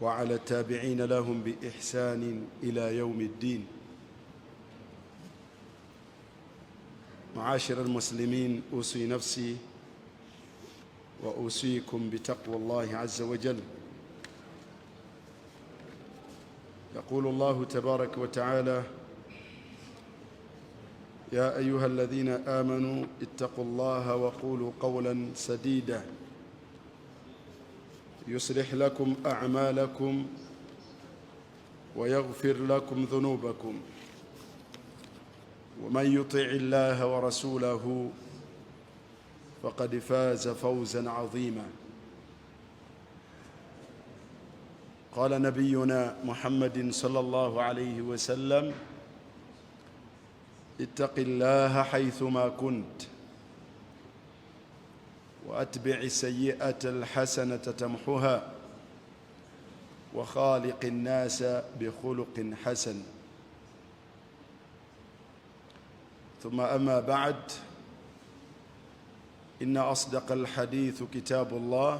وعلى التابعين لهم بإحسان إلى يوم الدين. معاشر المسلمين، أوصي نفسي وأوصيكم بتقوى الله عز وجل. يقول الله تبارك وتعالى: يا أيها الذين آمنوا اتقوا الله وقولوا قولا سديدا يصلح لكم أعمالكم ويغفر لكم ذنوبكم، ومن يطع الله ورسوله فقد فاز فوزا عظيما. قال نبينا محمد صلى الله عليه وسلم: اتق الله حيثما كنت، وأتبع السيئة الحسنة تمحها، وخالق الناس بخلق حسن. ثم أما بعد، إن أصدق الحديث كتاب الله،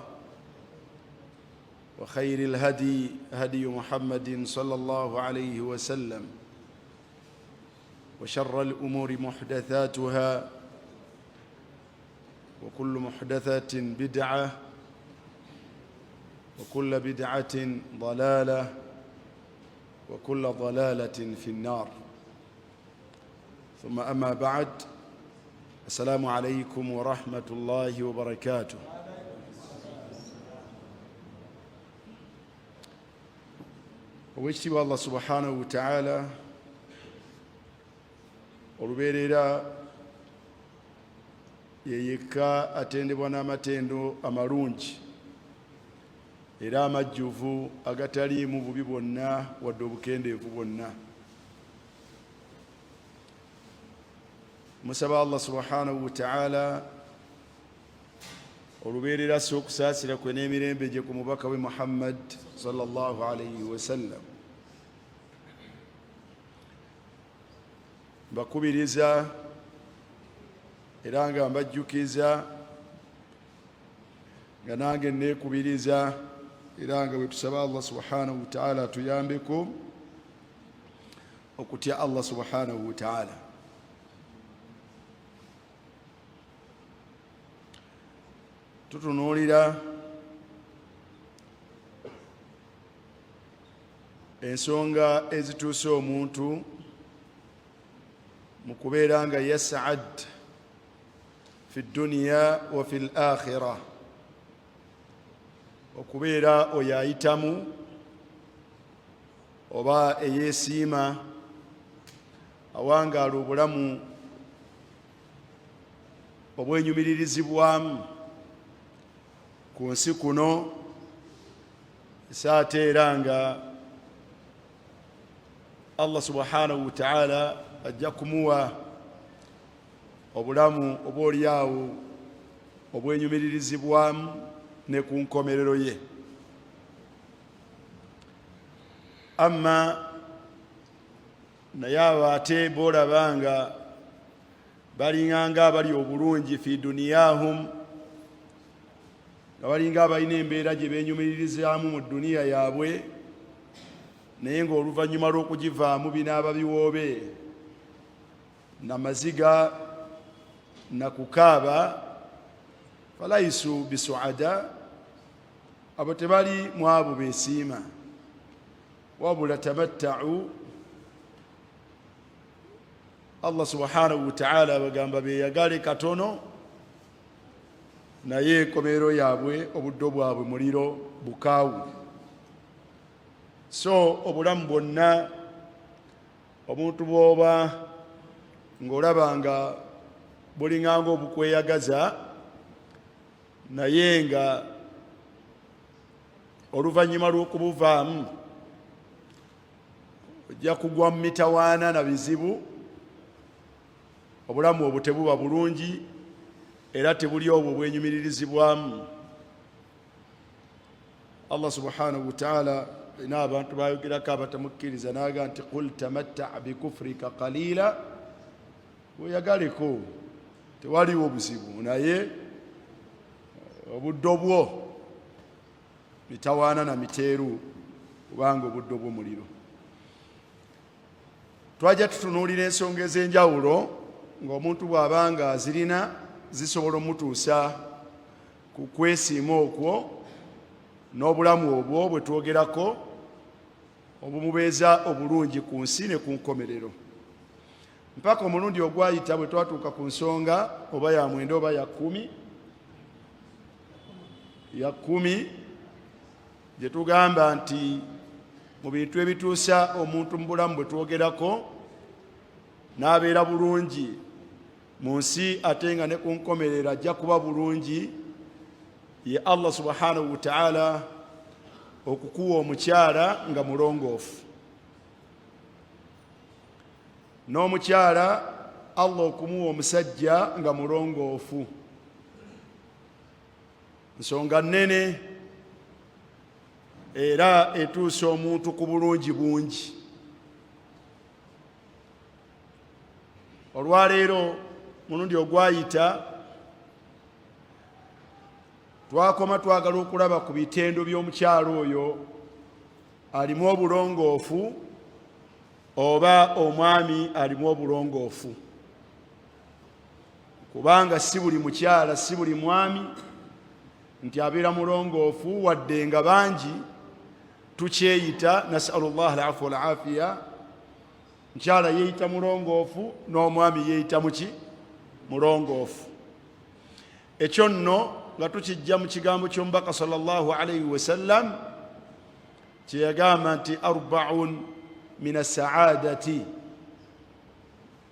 وخير الهدي هدي محمد صلى الله عليه وسلم، وشر الأمور محدثاتها، وكل محدثة بدعة، وكل بدعة ضلالة، وكل ضلالة في النار. ثم أما بعد، السلام عليكم ورحمة الله وبركاته. Owekitiibwa Allah subhanahu wataala olubeerera ye yekka atendebwa n'amatendo amalungi era amajjuvu agataliimu bubi bwonna wadde obukendeevu bwonna. Musaba Allah subhanahu wataala olubeerera asse okusaasira kwe n'emirembe gye ku mubaka we Muhammad sallallahu alaihi wasallam. Mbakubiriza era nga mbajjukiza nga nange neekubiriza era nga bwe tusaba Allah subhanahu wataala atuyambeko okutya Allah subhanahu wataala. Tutunuulira ensonga ezituusa omuntu mu kubeera nga yasad fi dduniya wa fi l akhira, okubeera oyo ayitamu oba eyeesiima awangaala obulamu obwenyumiririzibwamu ku nsi kuno, saate era nga Allah subhanahu wataala ajja kumuwa obulamu oba olyawo obwenyumiririzibwamu ne ku nkomerero ye. Amma naye abo ate boolaba nga balinganga abali obulungi fi duniyahum, nga balinga abalina embeera gye beenyumiririzaamu mu duniya yaabwe, naye ng'oluvannyuma lw'okugivaamu binaaba biwoobe na maziga na kukaaba, falaisu bisuada, abo tebali mu abo besiima, wabula tamattau. Allah subhanahu wataala abagamba beyagale katono, naye enkomerero yaabwe obuddo bwabwe muliro bukaawu. So obulamu bwonna omuntu bwoba ng'olaba nga bulinganga obukweyagaza, naye nga oluvannyuma lw'okubuvaamu ojja kugwa mu mitawaana na bizibu, obulamu obwo tebuba bulungi era tebuli obwo bwenyumiririzibwamu. Allah subhanahu wataala alina abantu bayogerako abatamukkiriza naga nti qul tamatta bikufrika qalila, weyagaleko tewaliwo buzibu, naye obuddo bwo mitawaana na miteeru. Kubanga obuddo bw'omuliro. Twajja tutunuulira ensonga ez'enjawulo ng'omuntu bw'aba nga azirina zisobola omutuusa ku kwesiima okwo n'obulamu obwo bwe twogerako obumubeeza obulungi ku nsi ne ku nkomerero. Mpaka omulundi ogwayita bwe twatuuka ku nsonga oba ya mwenda oba ya kkumi, ya kkumi gye tugamba nti mu bintu ebituusa omuntu mu bulamu bwe twogerako n'abeera bulungi mu nsi ate nga ne ku nkomerero ajja kuba bulungi, ye Allah subhanahu wa ta'ala okukuwa omukyala nga mulongoofu, n'omukyala Allah okumuwa omusajja nga mulongoofu. Nsonga nnene era etuusa omuntu ku bulungi bungi. Olwaleero mulundi ogwayita twakoma twagala okulaba ku bitendo by'omukyalo oyo alimu obulongoofu oba omwami alimu obulongoofu, kubanga si buli mukyala si buli mwami nti abeera mulongoofu, wadde nga bangi tukyeyita, nasalullah alafu walafiya. Mukyala yeeyita mulongoofu n'omwami yeeyita muki mulongoofu. Ekyo nno nga tukijja mu kigambo ky'omubaka sallallahu alaihi wasallam kye yagamba nti arbaun min assaadati,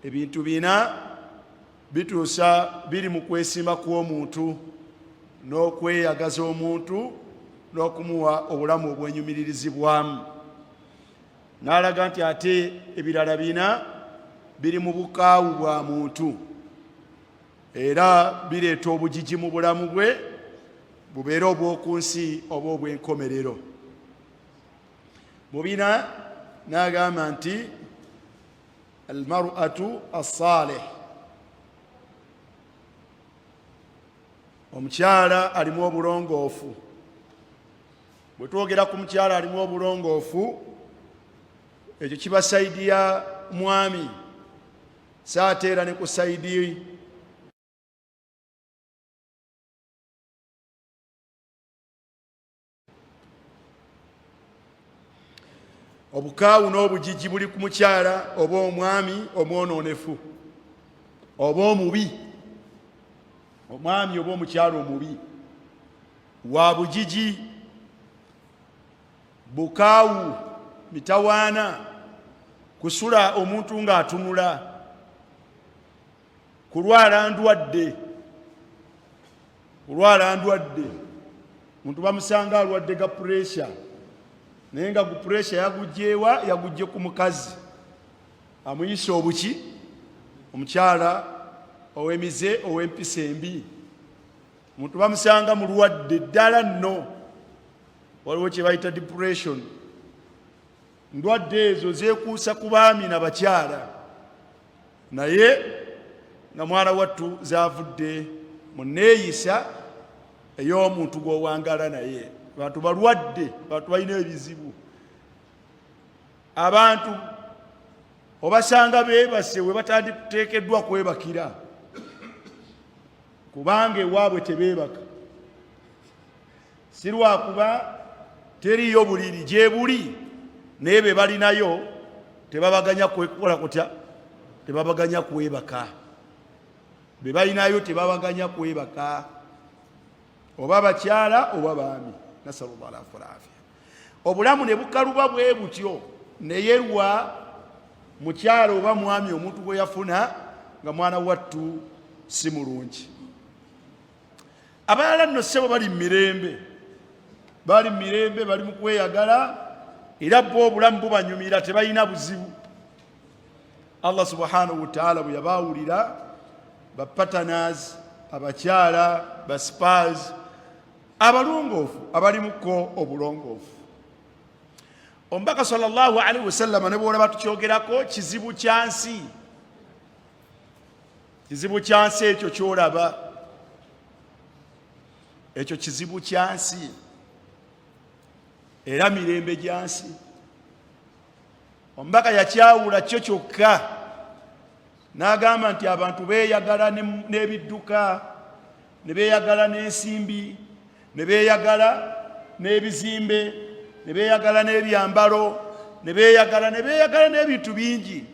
ebintu bina bituusa biri mu kwesimba kw'omuntu n'okweyagaza omuntu n'okumuwa obulamu obwenyumiririzibwamu. N'alaga nti ate ebirala bina biri mu bukaawu bwa muntu era bireeta obugigi mu bulamu bwe, bubeere obw'oku nsi oba obw'enkomerero. Mu bina n'agamba nti almar'atu assalih, omukyala alimu obulongoofu. Bwe twogera ku mukyala alimu obulongoofu, ekyo kiba sayidi ya mwami, saate era ne ku sayidi obukaawu n'obugigi buli ku mukyala oba omwami omwonoonefu oba omubi, omwami oba omukyala omubi wa bugigi, bukaawu, mitawaana, kusula omuntu ng'atunula, kulwala ndwadde, kulwala ndwadde. Omuntu bamusanga alwadde ga puresha, naye nga gu puresha yagugyewa, yagugye ku mukazi amuyisa obuki, omukyala ow'emize, ow'empisa embi. Omuntu bamusanga mulwadde ddala nno, waliwo kye bayita depression. Ndwadde ezo zeekuusa ku baami na bakyala, naye nga mwana wattu zavudde mu nneeyisa ey'omuntu gw'owangala naye. Abantu balwadde, abantu balina ebizibu, abantu obasanga beebase we batanditeekeddwa kwebakira, kubanga ewaabwe tebeebaka, si lwakuba teriiyo buliri, gyebuli naye be balinayo tebabaganya kukola kutya, tebabaganya kwebaka, be balinayo tebabaganya kwebaka, oba bakyala oba baami. Nasalullah alafu walafiya. Obulamu ne bukaluba bwe butyo, neyerwa mukyala oba mwami omuntu gwe yafuna nga mwana wattu si mulungi. Abalala nno ssebo bali mu mirembe, bali mu mirembe, bali mu kweyagala, era bo obulamu bubanyumira, tebalina buzibu. Allah subhanahu wataala bwe yabaawulira ba patternas, abakyala ba spas abalongoofu, abalimuko obulongoofu. Omubaka sallallahu alaihi wasallama ne bwolaba tukyogerako, kizibu kya nsi, kizibu kya nsi ekyo kyolaba, ekyo kizibu kya nsi. Era mirembe gya nsi. Omubaka yakyawula kyo kyokka n'agamba nti abantu beeyagala n'ebidduka, ne beeyagala n'ensimbi, ne beeyagala n'ebizimbe, ne beeyagala n'ebyambalo, ne beeyagala ne beeyagala n'ebintu bingi.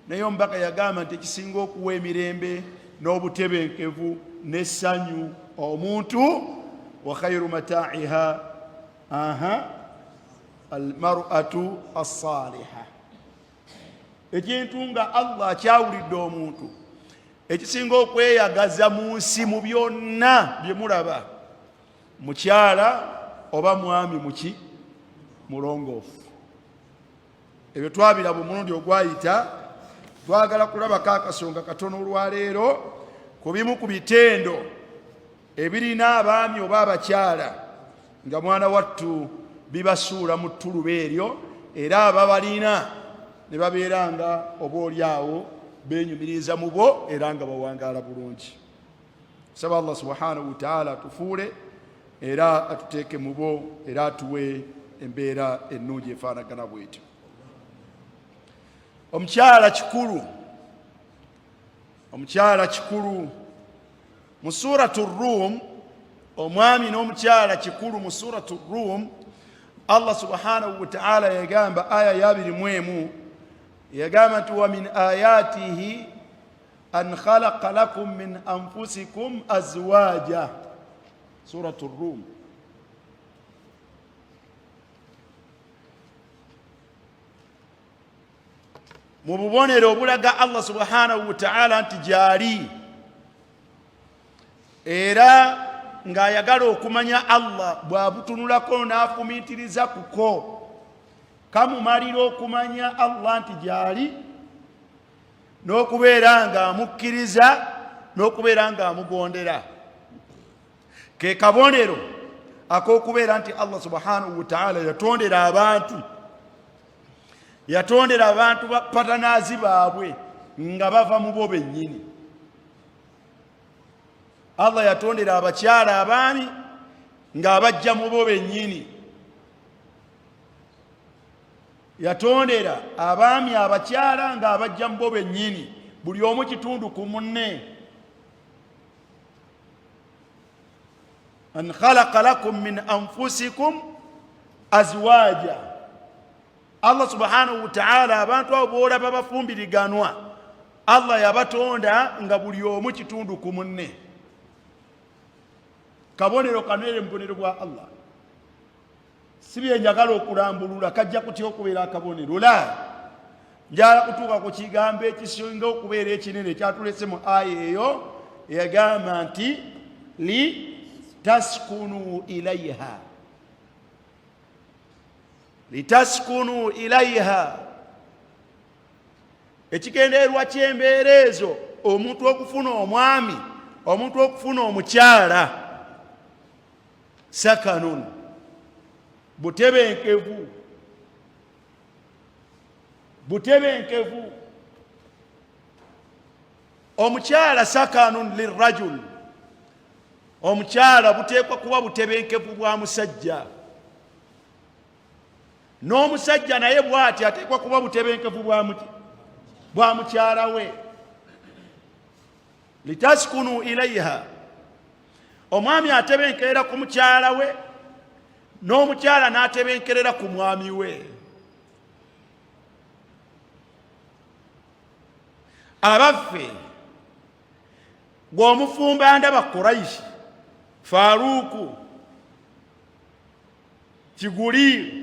Naye omubaka yagamba nti ekisinga okuwa emirembe n'obutebenkevu n'essanyu omuntu, wa khairu mataiha aha almar'atu assaliha, ekintu nga Allah akyawulidde omuntu ekisinga okweyagaza mu nsi mu byonna bye mulaba, mukyala oba mwami muki mulongoofu. Ebyo twabiraba omulundi ogwayita. Twagala kulabako akasonga katono olwaleero ku bimu ku bitendo ebirina abaami oba abakyala nga mwana wattu bibasuula mu ttuluba eryo, era ababalina ne babeera nga oba oli awo beenyumiriza mu bo era nga bawangaala bulungi. Saba Allah subhanahu wa ta'ala atufuule era atuteeke mu bo era atuwe embeera ennungi efaanagana bwetyo. Omukyala kikulu, omukyala kikulu mu suratu Rum. Omwami n'omukyala kikulu mu suratu Rum. Allah subhanahu wa ta'ala yagamba aya ya 21, yagamba nti wa min ayatihi an khalaqa lakum min anfusikum azwaja. Suratu Rum. Mu bubonero obulaga Allah subhanahu wa ta'ala nti gyali era ng'ayagala okumanya Allah bw'abutunulako n'afumiitiriza kuko kamumalira okumanya Allah nti gyali n'okubeera ng'amukkiriza n'okubeera ng'amugondera, ke kabonero ak'okubeera nti Allah subhanahu wa ta'ala yatondera abantu, yatondera abantu bapatanaazi baabwe nga bava mu bo bennyini. Allah yatondera abakyala abaami ng'abajja mu bo bennyini, yatondera abaami abakyala ng'abajja mu bo bennyini, buli omu kitundu ku munne. An khalaqa lakum min anfusikum azwaja. Allah subhanahu wa ta'ala abantu abo boolaba bafumbiriganwa, Allah yabatonda nga buli omu kitundu ku munne. Kabonero kanere mu bubonero bwa Allah, si bye njagala okulambulula, kajja kutya okubeera akabonero. La njagala kutuuka ku kigambo ekisinga okubeera ekinene ekyatulese mu aya eyo eyagamba nti li taskunu ilaiha, litaskunu ilaiha. Ekigendererwa ky'embeera ezo, omuntu okufuna omwami, omuntu okufuna omukyala, sakanun, butebenkevu, butebenkevu. Omukyala sakanun lirajul, omukyala buteekwa kuba butebenkevu bwa musajja, n'omusajja naye bw'ati ateekwa kuba butebenkevu bwa mukyala we. Litaskunu ilaiha, omwami atebenkerera ku mukyala we n'omukyala n'atebenkerera ku mwami we. Abaffe, gw'omufumba ndaba Kuraishi, Faruku, Kiguli,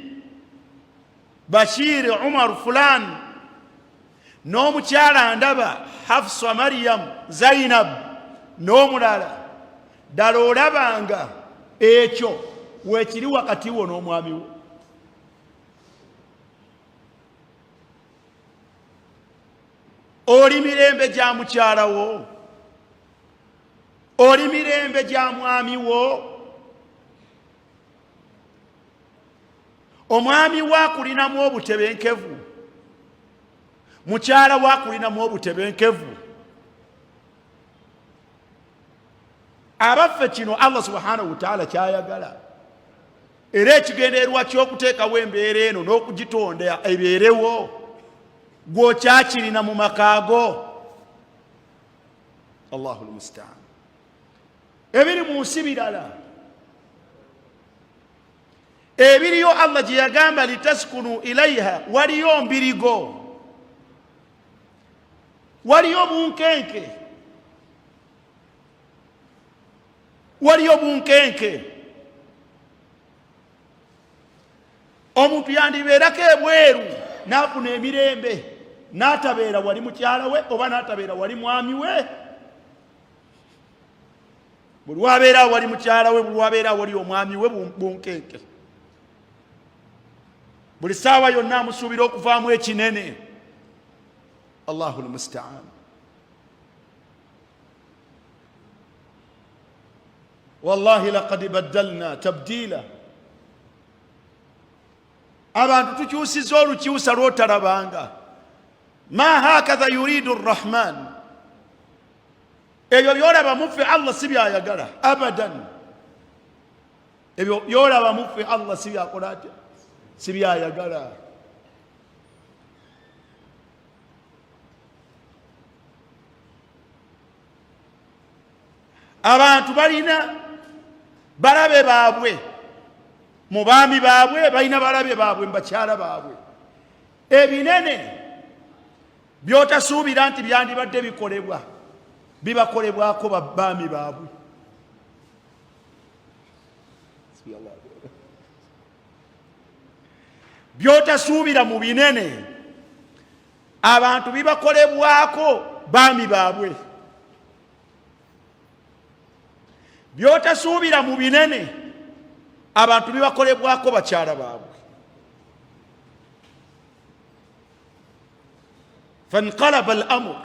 Bashiri, Umar, fulani, n'omukyala ndaba Hafsa, Mariam, Zainab n'omulala, ddala olabanga ekyo weekiri wakati wo n'omwami wo? Oli mirembe gya mukyala wo? Oli mirembe gya mwami wo? Omwami wo akulinamu obutebenkevu? Mukyala wo akulinamu obutebenkevu? Abaffe, kino Allah subhanahu wataala kyayagala. Era ekigendererwa ky'okuteekawo embeera eno n'okugitonda ebeerewo, gw'okyakirina mu maka go. Allahu lmustaan. Ebiri mu nsi birala ebiriyo Allah gye yagamba litaskunu ilaiha, waliyo mbirigo, waliyo bunkenke, waliyo bunkenke. Omuntu yandibeerako ebweru n'afuna emirembe, n'atabeera wali mukyala we oba n'atabeera wali mwami we. Buli wabeera wali mukyala we, buli wabeera wali omwami we, bunkenke. Buli saawa yonna amusuubira okuvaamu ekinene. Allahu lmustaan. Wallahi laqad baddalna tabdiila, abantu tukyusiza olukyusa lwotalabanga. Ma hakatha yuridu rrahman, ebyo byolaba muffe Allah si byayagala abadan. Ebyo byolaba muffe Allah si byakola atya, si byayagala. Abantu balina balabe baabwe mu baami baabwe, balina balabe baabwe mu bakyala baabwe. Ebinene byotasuubira nti byandibadde bikolebwa bibakolebwako babaami baabwe. Byotasuubira mu binene abantu bibakolebwako baami baabwe. Byotasuubira mu binene abantu bibakolebwako bakyala baabwe. Fanqalaba al amur,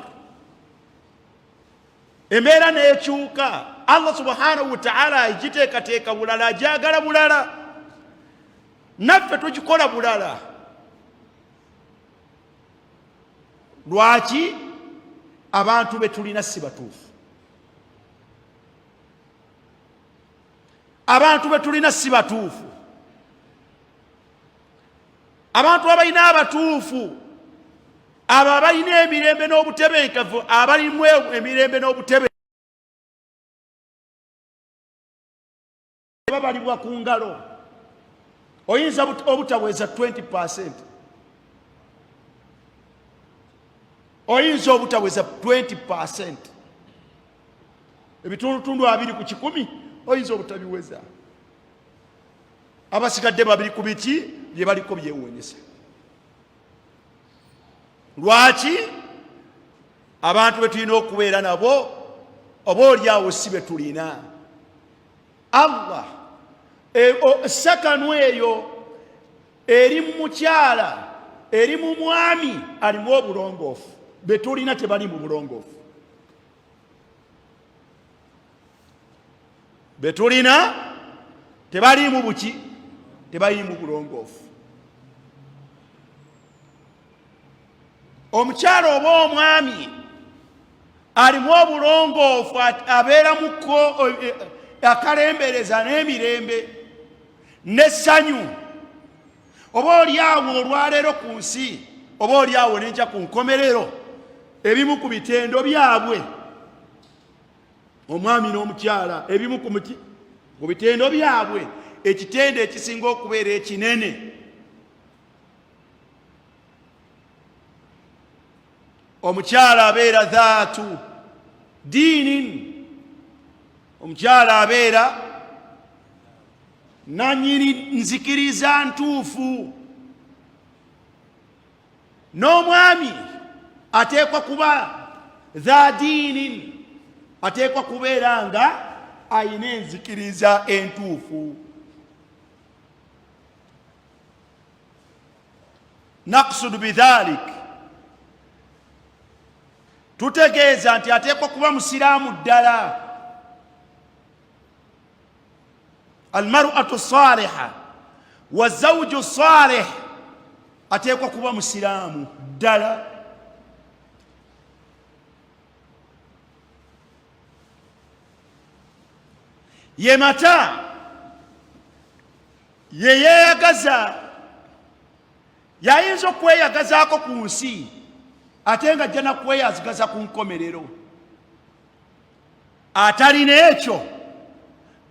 embeera n'ekyuka. Allah subhanahu wataala agiteekateeka bulala, agyagala bulala, naffe tugikola bulala. Lwaki abantu be tulina si batuufu? Abantu be tulina si batuufu. Abantu abalina abatuufu, abo abalina emirembe n'obutebenkevu, abalimu emirembe n'obutebenkevu babalibwa ku ngalo. Oyinza obutaweza 20%, oyinza obutaweza 20%, ebitundutundu 20 ku kikumi oyinza obutabiweza. Abasigadde babiri ku biki bye baliko byewuunyisa. Lwaki abantu be tulina okubeera nabo oba oli awo si be tulina? Allah sakanu eyo eri mu mukyala, eri mu mwami alimu obulongoofu. Be tulina tebali mu bulongoofu, be tulina tebaliimu buki, tebaliimu bulongoofu. Omukyala oba omwami alimu obulongoofu abeera muko akalembereza n'emirembe n'essanyu, oba oli awo olwaleero ku nsi, oba oli awo n'enkya ku nkomerero. Ebimu ku bitendo byabwe, omwami n'omukyala, ebimu ku bitendo byabwe, ekitendo ekisinga okubeera ekinene, omukyala abeera dhaatu diinin, omukyala abeera nanyini nzikiriza ntuufu, n'omwami ateekwa kuba dha diinin, ateekwa kubeera nga ayina enzikiriza entuufu. Naqsudu bidhalik, tutegeeza nti ateekwa kuba musiraamu ddala. Almar'atu saliha wa zawju salih, ateekwa kuba musiraamu ddala. Ye mata Ye yeeyagaza, yayinza okweyagazaako ku nsi ate nga ajja nakweyagaza ku nkomerero. Atalina ekyo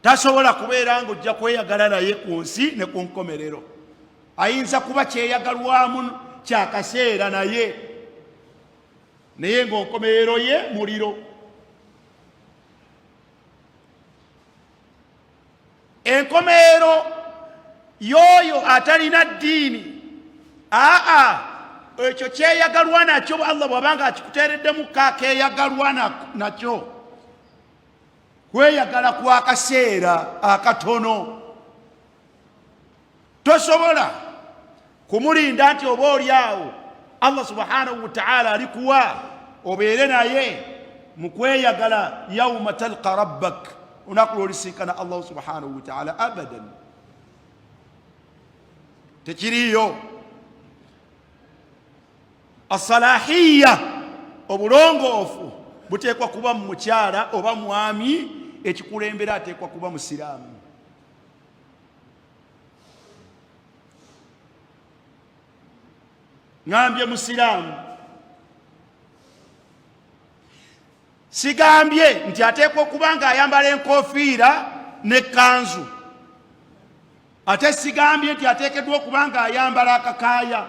tasobola kubeera nga ojja kweyagala naye ku nsi ne ku nkomerero. Ayinza kuba kyeyagalwamu kyakaseera naye, naye ng'onkomerero ye muliro. Enkomerero y'oyo atalina ddiini, aa ekyo kyeyagalwa nakyo Allah bw'aba nga akikuteereddemu kakeeyagalwa nakyo, kweyagala kwa kaseera akatono. Tosobola kumulinda nti oba oli awo Allah subhanahu wataala alikuwa obeere naye mu kweyagala yauma talqa rabbak, olunaku lwolisinkana Allah subhanahu wataala. Abadan tekiriiyo. Asalahiya, obulongoofu buteekwa kuba mu mukyala oba mwami, ekikulembera ateekwa kuba musiraamu. Ŋambye musiraamu, sigambye nti ateekwa okuba ng'ayambala enkofiira n'ekkanzu, ate sigambye nti ateekeddwa okuba ng'ayambala akakaaya,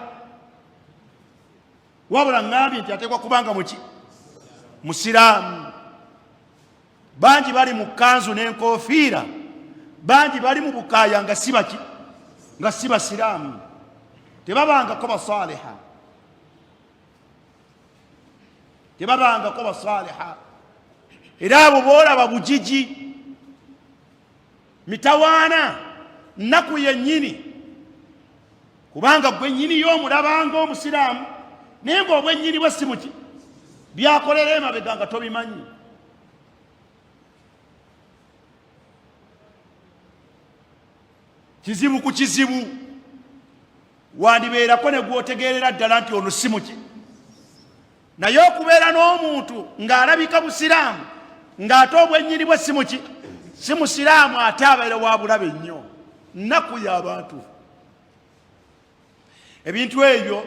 wabula ŋambye nti ateekwa kuba nga muki musiraamu. Bangi bali mu kkanzu n'enkofiira, bangi bali mu bukaaya nga si baki, nga si basiraamu, tebabangako basaliha, tebabangako basaliha. Era abo boolaba bugigi, mitawaana, nnaku yennyini, kubanga gwe nnyini y'omulabanga omusiraamu naye ng'obwennyini bwe si muki, byakolera emabega nga tobimanyi. Kizibu ku kizibu, wandibeerako ne gwotegeerera ddala nti ono si muki, naye okubeera n'omuntu ng'alabika busiraamu ng'ate obwennyini bwe si muki, si musiraamu, ate abeera wa bulabe nnyo, nnaku y'abantu. Ebintu ebyo,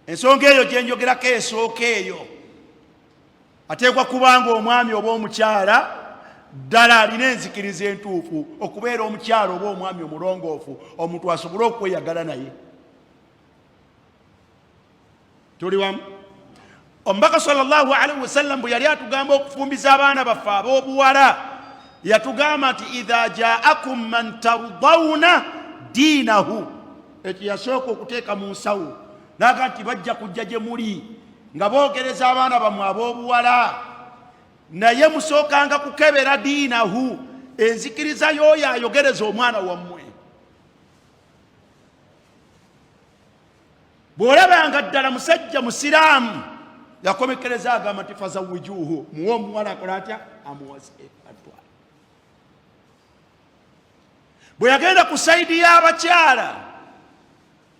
ensonga eyo gye njogerako esooka eyo, ateekwa kubanga omwami oba omukyala ddala alina enzikiriza entuufu okubeera omukyala oba omwami omulongoofu, omuntu asobole okweyagala naye. Tuli wamu? Omubaka sallallahu alaihi wasallam bwe yali atugamba okufumbiza abaana baffe ab'obuwala, yatugamba nti idha jaakum man tardawna diinahu. Ekyo yasooka okuteeka mu nsawo, naga nti bajja kujja gye muli nga boogereza abaana bammwe ab'obuwala, naye musookanga kukebera diinahu, enzikiriza y'oyo ayogereza omwana wammwe. Bw'olabanga ddala musajja musiraamu, yakomekereza agamba nti fazawijuhu, muwe omuwala akola atya, amuwase atwale. Bwe yagenda ku sayidi y'abakyala,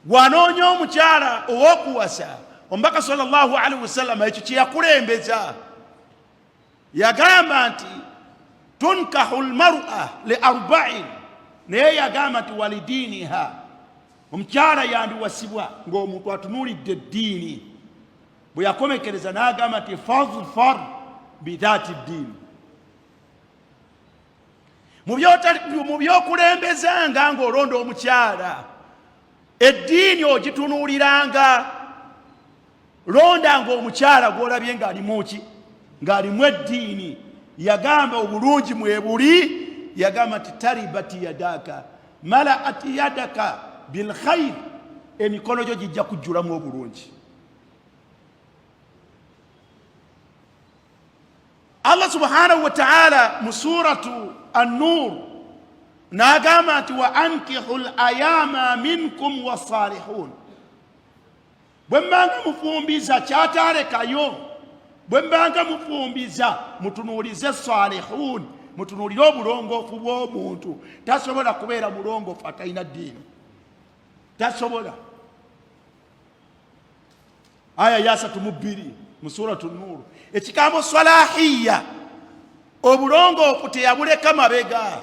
gwanoonya omukyala ow'okuwasa, omubaka sallallahu alaihi wasallam ekyo kye yakulembeza, yagamba nti tunkahu lmar'a li arba'in, naye yagamba nti walidiniha, omukyala yandiwasibwa ng'omuntu atunuulidde eddiini. Bwe yakomekereza n'agamba nti fadfar bidhaati ddiini, mu byokulembezanga ng'olonda omukyala, eddiini ogitunuuliranga. Londanga omukyala gw'olabye ng'alimu ki, ng'alimu eddiini. Yagamba obulungi mwebuli, yagamba nti taribati yadaka malaat yadaka bilkhair, emikono gyo gijja kujjulamu obulungi. Allah subhanahu wa ta'ala mu suratu An-Nur n'agamba nti wa ankihu l-ayama minkum wassalihun, bwe mbanga mufumbiza kyataalekayo, bwe mbanga mufumbiza mutunuulize salihun, mutunuulire obulongoofu bw'omuntu. Tasobola kubeera mulongoofu atalina ddiini, tasobola. Aya ya 32 mu suratu Nur, ekigambo salahiya, obulongoofu teyabuleka mabega.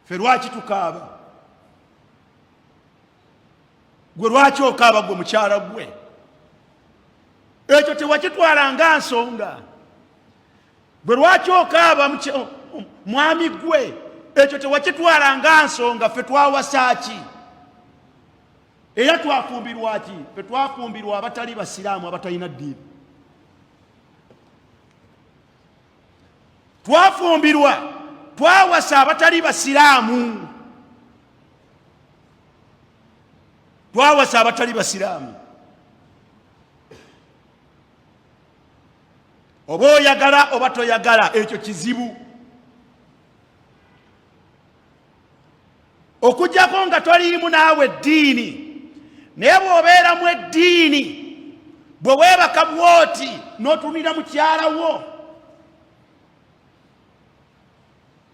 Ffe lwaki tukaaba? Gwe lwaki okaaba? Gwe mukyala gwe, ekyo tewakitwala nga nsonga. Gwe lwaki okaaba mwami gwe, ekyo tewakitwala nga nsonga. Ffe twawasa ki era twafumbirwa ki? Ffe twafumbirwa abatali basiraamu, abatalina ddiini. Twafumbirwa, twawasa abatali basiraamu, twawasa abatali basiraamu. Oba oyagala oba toyagala, ekyo kizibu. Okujjako nga toliimu naawe eddiini. Naye bw'obeeramu eddiini, bwe weebaka bwoti n'otunira mukyala wo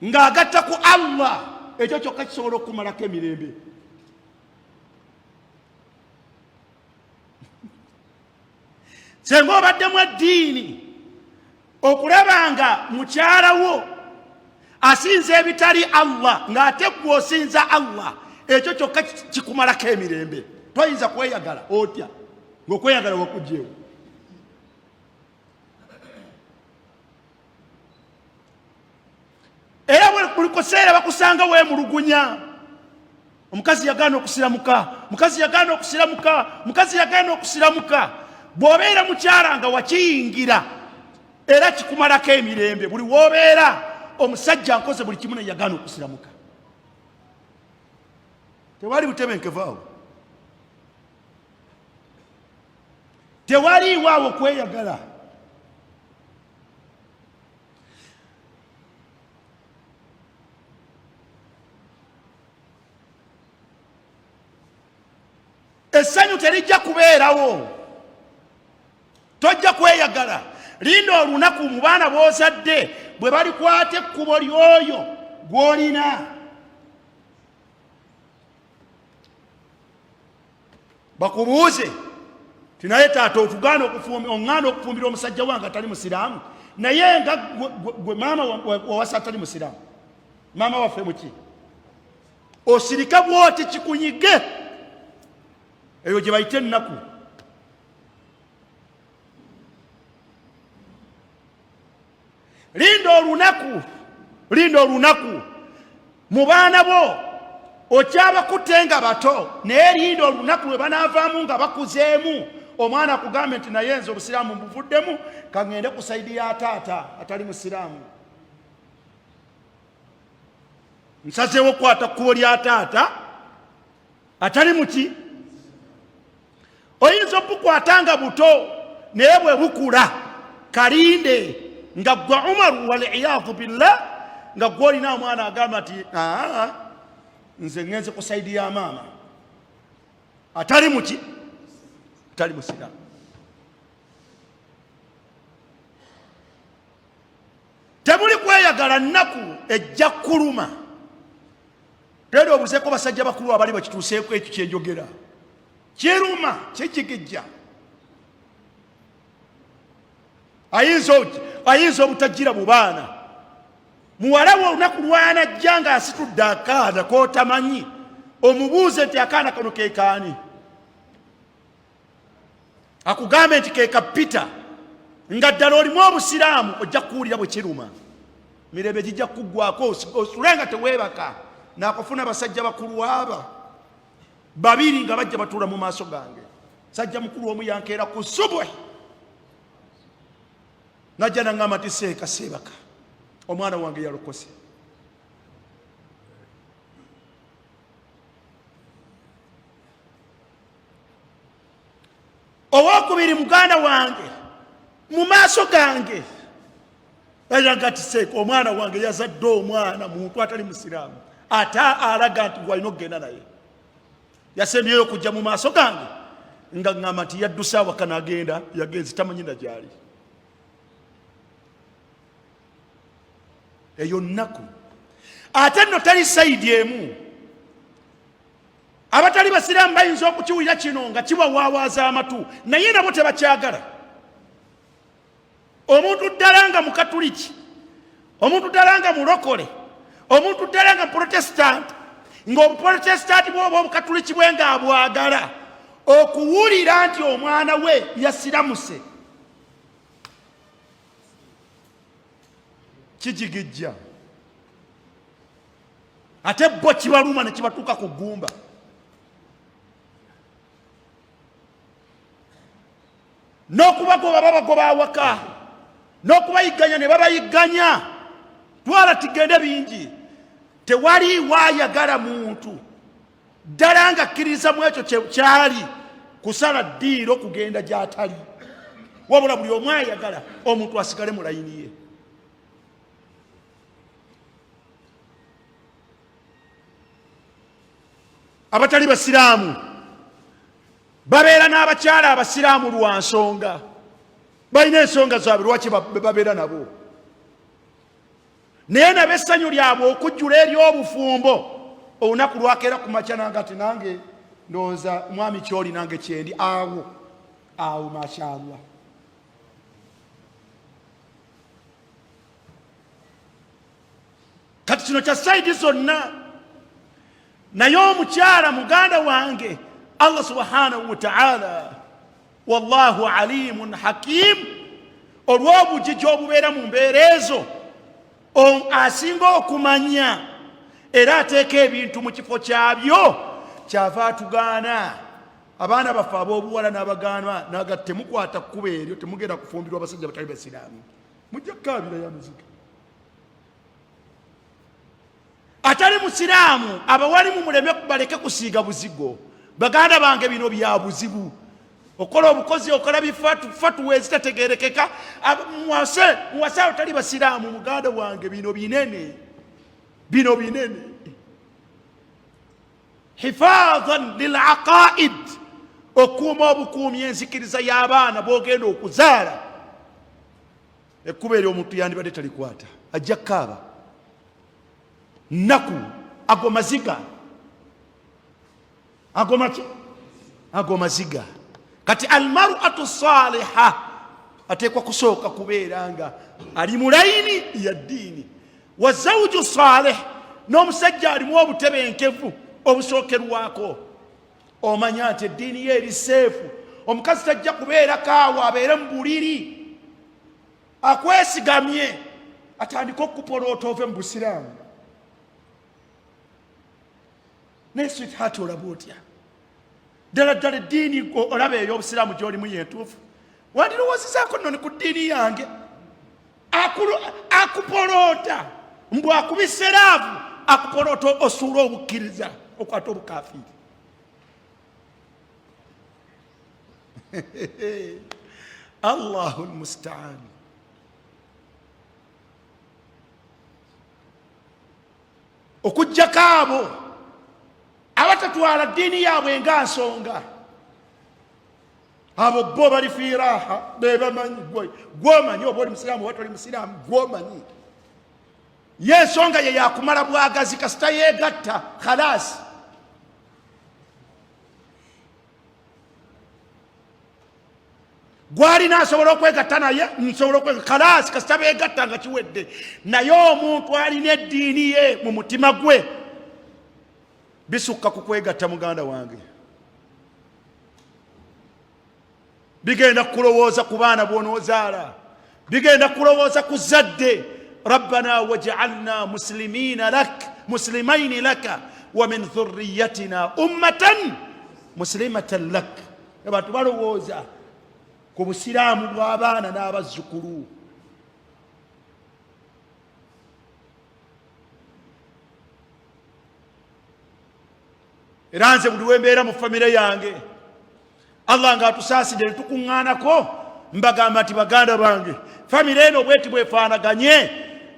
ng'agatta ku Allah, ekyo kyokka kisobola okukumalako emirembe. Senga obaddemu eddiini, okulaba nga mukyala wo asinza ebitali Allah ng'ate gwe osinza Allah, ekyo kyokka kikumalako emirembe. Toyinza kweyagala otya ng'okweyagala wakugyewo? Era buli kuseera bakusanga weemulugunya, omukazi yagaana okusiramuka, mukazi yagaana okusiramuka, mukazi yagaana okusiramuka. Bw'obeera mukyala nga wakiyingira, era kikumalako emirembe. Buli w'obeera, omusajja nkoze buli kimu naye yagaana okusiramuka, tewali butebenkevu awo, tewaliiwo awo kweyagala. Essanyu terijja kubeerawo, tojja kweyagala. Linda olunaku mu baana b'ozadde bwe balikwata ekkubo ly'oyo gw'olina. Bakubuuze ti, naye taata, otugaana oŋŋaana okufumbira omusajja wange atali musiraamu, naye nga gwe maama wawasa atali musiraamu, maama waffe muki? Osirika bwoti kikunyige. Eyo gye bayita ennaku. Linda olunaku, linda olunaku mu baana bo okyabakutte nga bato, naye linda olunaku lwe banaavaamu nga bakuzeemu, omwana akugambe nti, naye nze obusiraamu mbuvuddemu, kaŋŋende ku saidi ya taata atali musiraamu. Nsazeewo okukwata kkubo lya taata atali muki. Oyinza obukwata nga buto, naye bwe bukula kalinde nga gwe Umaru, waliyadu billah, nga gwe olina omwana agamba nti, aa, nze ŋŋenze ku saidi ya maama atali muki, atali musiraamu. Temuli kweyagala, nnaku ejja kuluma. Genda obuzeeko basajja bakulu abali bakituuseeko, ekyo kyenjogera kiruma, kijigijja. Ayinza obutajjira mu baana. Muwala we olunaku lwanajja ng'asitudde akaana k'otamanyi, omubuuze nti, akaana kano kekaani? Akugambe nti keka Peter. Nga ddala olimu obusiraamu, ojja kuwulira bwe kiruma. Mirembe gijja kukuggwako, osule nga teweebaka. Nakufuna basajja bakulu aba babiri nga bajja batuula mu maaso gange. Sajja mukulu omu yankeera ku subwe, najja naŋŋamba nti, seeka, seebaka, omwana wange yalokose. Owokubiri muganda wange mu maaso gange eraga nti, seeka, omwana wange yazadde omwana muntu atali musiraamu, ate alaga nti gwalina okugenda naye. Yasembyeyo okujja mu maaso gange nga ŋŋamba nti yadduse awaka n'agenda, yagenzi tamanyi na gyali. Eyo nnaku. Ate nno tali sayidi emu. Abatali basiraamu bayinza okukiwulira kino nga kibawaawaaza amatu, naye nabo tebakyagala. Omuntu ddala nga mukatuliki, omuntu ddala nga mulokole, Omuntu ddala nga Protestant, ng'Obuprotestant bwoba Obukatuliki bwe ng'abwagala, okuwulira nti omwana we yasiramuse kijigijja, ate bo kibaluma ne kibatuuka ku ggumba. N'okubagoba babagoba awaka, n'okubayigganya ne babayigganya. Twala tigende bingi, tewaliiwo ayagala muntu ddala nga akkiririza mu ekyo kyali kusala ddiiro kugenda gy'atali, wabula buli omu ayagala omuntu asigale mu layini ye. Abatali basiraamu babeera n'abakyala abasiraamu lwa nsonga, balina ensonga zaabwe lwaki babeera nabo, naye nabo essanyu lyabwe okujjula ery'obufumbo olunaku lwakeera ku makya nanga ti nange ndowooza mwami kyoli nange kyendi awo awo, mashallah. Kati kino kya saidi zonna, naye omukyala muganda wange, Allah subhanahu wataala, wallahu alimun hakim, olw'obujiji obubeera mu mbeera ezo asinga okumanya era ateeka ebintu mu kifo kyabyo. Kyava atugaana abaana baffe ab'obuwala n'abagaana naga temukwata kkuba eryo, temugenda kufumbirwa abasajja batali basiraamu, mujja kukaabira yamaziga. Atali musiraamu abawalimu muleme baleke kusiiga buzigo. Baganda bange, bino bya buzibu, okola obukozi, okola bifatuwa ezitategerekeka. Muwase, muwase abatali basiraamu. Muganda wange, bino binene, bino binene. Hifadhan lilaqaid, okuuma obukuumi enzikiriza y'abaana b'ogenda okuzaala. Ekkubo eryo omuntu yandibadde talikwata, ajja kukaaba nnaku. Ago maziga, ago maki, ago maziga. Kati almar'atu saliha ateekwa kusooka kubeera nga ali mu layini ya ddiini, wa zawuju salih, n'omusajja alimu obutebenkevu obusookerwako, omanya nti eddiini ye eri seefu. Omukazi tajja kubeerako awo abeere mu buliri akwesigamye atandike okukupoloota ove mu busiraamu. Naye sweetheart, olaba otya ddala ddala eddiini olaba ey'obusiraamu gy'olimu yentuufu? Wandirowoozezaako nno ni ku ddiini yange. Akupoloota mbu akubiseraavu, akupoloota osuula obukkiriza okwata obukafiiri. Allahu lmustaan. Okugjako abo abatatwala ddiini yaabwe nga nsonga, abo bo bali fi raha, bebamanyi. Gwomanyi oba oli musiraamu oba toli musiraamu, gwomanyi. Ye ensonga ye yakumala bwagazi, kasita yegatta khalasi. Gwalina asobola okwegatta naye, nsobola okwegatta, khalasi, kasita begatta nga kiwedde. Naye omuntu alina eddiini ye mu mutima gwe, bisukka ku kwegatta. Muganda wange, bigenda kulowooza ku baana bw'onoozaala, bigenda kulowooza ku zadde. Rabbana waj'alna muslimina lak, muslimaini laka, wa min dhurriyatina ummatan muslimatan lak. Abantu balowooza ku busiraamu bw'abaana n'abazzukulu. Era nze buli wembeera mu famire yange, Allah nga atusaasidde ne tukuŋŋaanako, mbagamba nti baganda bange, famire eno bweti bwefaanaganye,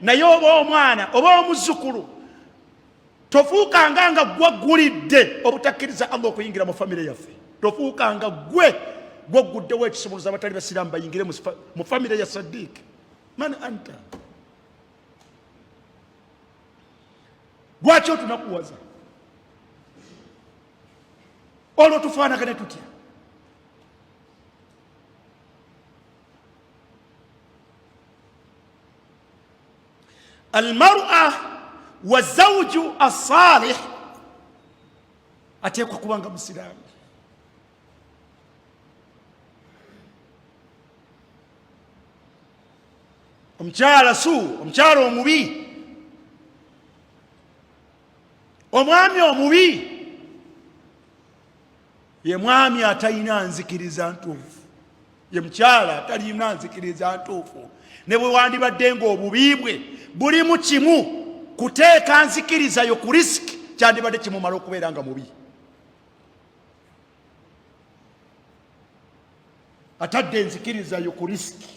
naye oba omwana oba omuzzukulu, tofuukanga nga gwaggulidde obutakkiriza Allah okuyingira mu famire yaffe. Tofuukanga gwe gwagguddewo ekisumuluzo abatali basiraamu bayingire mu famire ya Sadiik. Man anta? Lwaki otunakuwaza? Olwo tufaanagane tutya? Almar'a Wa zawju assalih ateekwa kuba nga musiraamu. Omukyala su omukyala omubi, omwami omubi ye mwami atalina nzikiriza ntuufu, ye mukyala atalina nzikiriza ntuufu. Ne bwe wandibadde ng'obubi bwe bulimu kimu kuteeka nzikiriza yo ku risiki, kyandibadde kimumala okubeera nga mubi. Atadde enzikiriza yo ku risiki.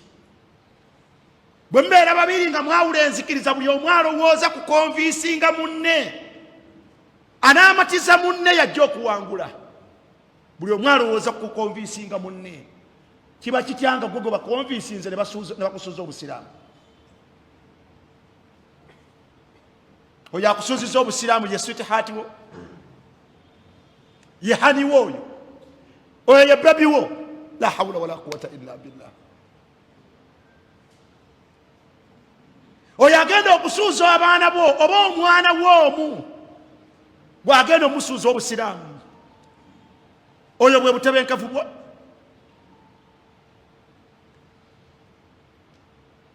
Bwe mubeera babiri nga mwawula enzikiriza, buli omu alowooza ku konviisinga munne, anaamatiza munne yajja okuwangula. Buli omu alowooza ku kukonviisinga munne. Kiba kitya nga gwe gwe bakonviisinze ne bakusuuza obusiraamu? Oyo akusuuziza obusiraamu ye sweetheart wo, ye hani wo, oyo oyo ye baby wo. La hawula wala quwata illa billah. Oyo agenda okusuuza abaana bo oba omwana wo omu bw'agenda omusuuza obusiraamu, oyo bwe butebenkevu bwo.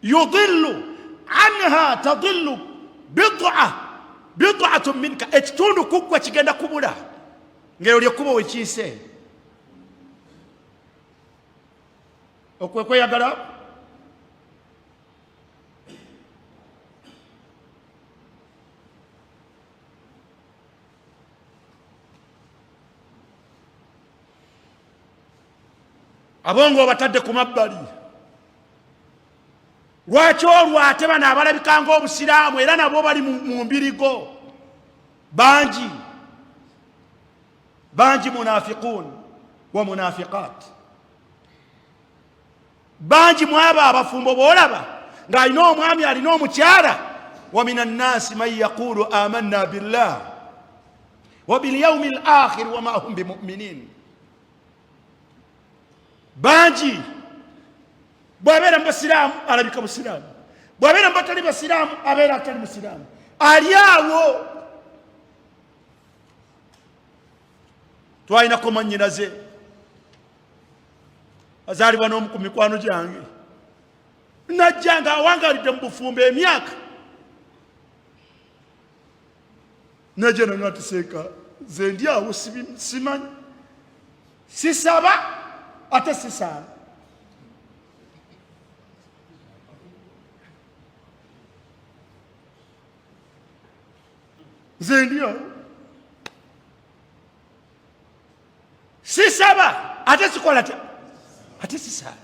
Yudillu anha tadillu bid'a bid'atun minka, ekitundu kuggwe kigenda kubula ng'eryo lyekkubo wekiise okwekweyagala. Abo ng'obatadde ku mabbali. Lwaki olwo ate bano abalabika ng'obusiraamu era nabo bali mu mbirigo bangi bangi, munafiqun wa munafiqat bangi mwabo abafumbo boolaba ng'alina omwami alina omukyala. Wa min annaasi man yaqulu amanna billah wa bilyaumi l akhir wama hum bimuminin. Bangi bw'abeera mu basiraamu alabika busiraamu, bw'abeera mu batali basiraamu abeera atali musiraamu, ali awo. Twalinako mwannyinaze azaalibwa n'omu ku mikwano gyange, najja nga awangalidde mu bufumbo emyaka, najja nanga nti seeka nze ndi awo simanyi, sisaba ate sisaala. Nze ndi awo sisaba ate sikola ate sisaala.